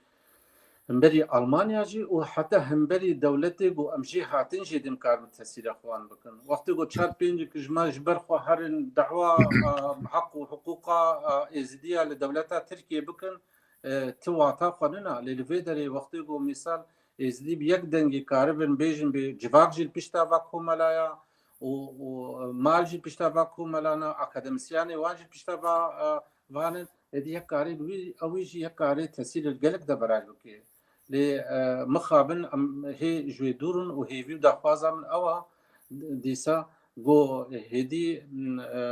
hemberî Almanya jî û heta hemberî dewletê ku em jê hatin jê dê em karibin tesîrê xwe wan bikin. Wextê ku çar pêncek ji me ji ber xwe herin dehwa, a, heq û hiqûqa, a, êzidiya li dewleta Tirkiyê bikin, e, ti wata xwe nina. Lê li vê derê wextê ku mîsal êzidî bi yek dengî karibin bêjin bê civak jî li pişta va komela ya û, û mal jî pişta va komela ne, akademîsyenê wan jî pişta va, e, van in. Êdî yek karê bi wî, ew jî yek karê tesîr li gelek de beray bike. Lê, e, mixabin em hê ji wê dûr in û hêvî û daxwaza min ew a dîsa go hêdî, e,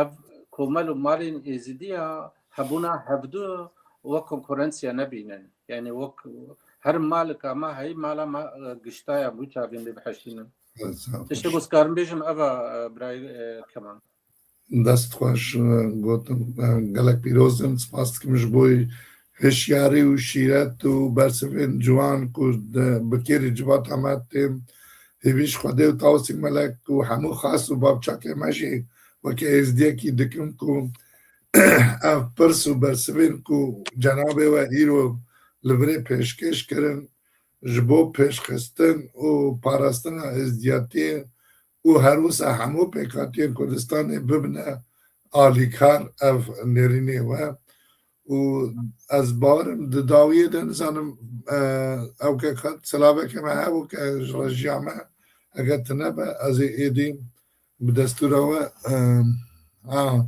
ev komel û malên êzidiya hebûna hevdu wek konkurensiya nebînin. Yanî wek her malika me heyî mala me, e, giştaya, bû çavên lê bihişînin. Sağ ol. Tiştê ku ez karim bêjim ev e, birayê, e, Kemal. Dest xweş, e, gotin, e, gelek pîroz in. Spas dikim ji bo hişyarî û şîret û bersivên ciwan ku di, bi kêrî civata me tên. Hêvî ji Xwedê û Tawsî Melek û hemû xas û bavçakê me jî weke êzdiyekî dikim ku ev pirs û bersivên ku cenabê we îro li virê pêşkêş kirin, ji bo pêşxistin û parastina êzdiyatiyê û her wisa hemû pêkhatiyên Kurdistanê bibine alîkar ev nêrînê we. Û ez bawerim di dawiyê de nizanim, e, ew ke qet silaveke me hebû ke ji rejiya me, eger tune be, ez ê êdî bi destûra we, e, a,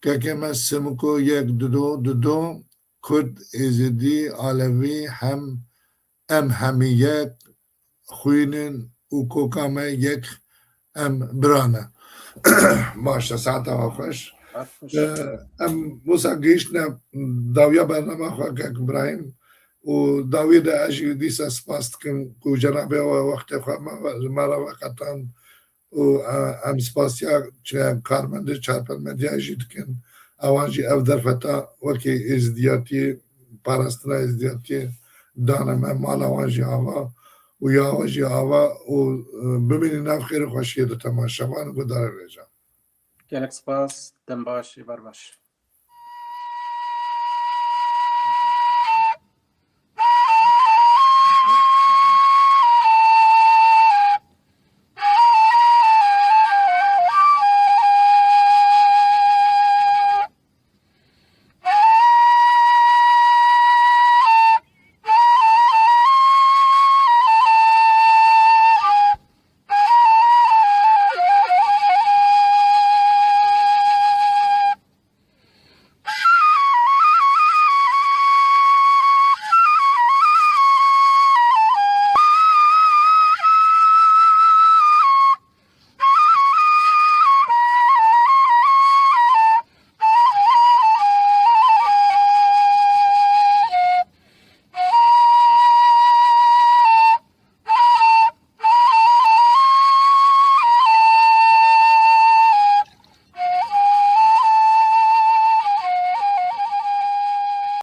kekê me Simiko yek dido, dido, Kurd, Êzidî, Alevî, hem em hemî yek xwîn in û koka me yek em bira ne. Baş e, saeta we xweş. Em wisa gihîştine dawiya bernama xwe, kek Ibrahîm, û dawiyê de ez jî dîsa spas dikim ku cenabê we wextê xwe me re veqetan û em spasiya karmendê Çarpel Medyayê jî dikin. Ewan jî ev derfeta wekî êzdiyatiyê, parastina êzdiyatiyê dane me, mala wan jî ava û ya we jî ava û bimînin nav xêr û xweşiyê de. Temaşevan û guhdarên hêja. Gelek spas, dem baş, êvar baş.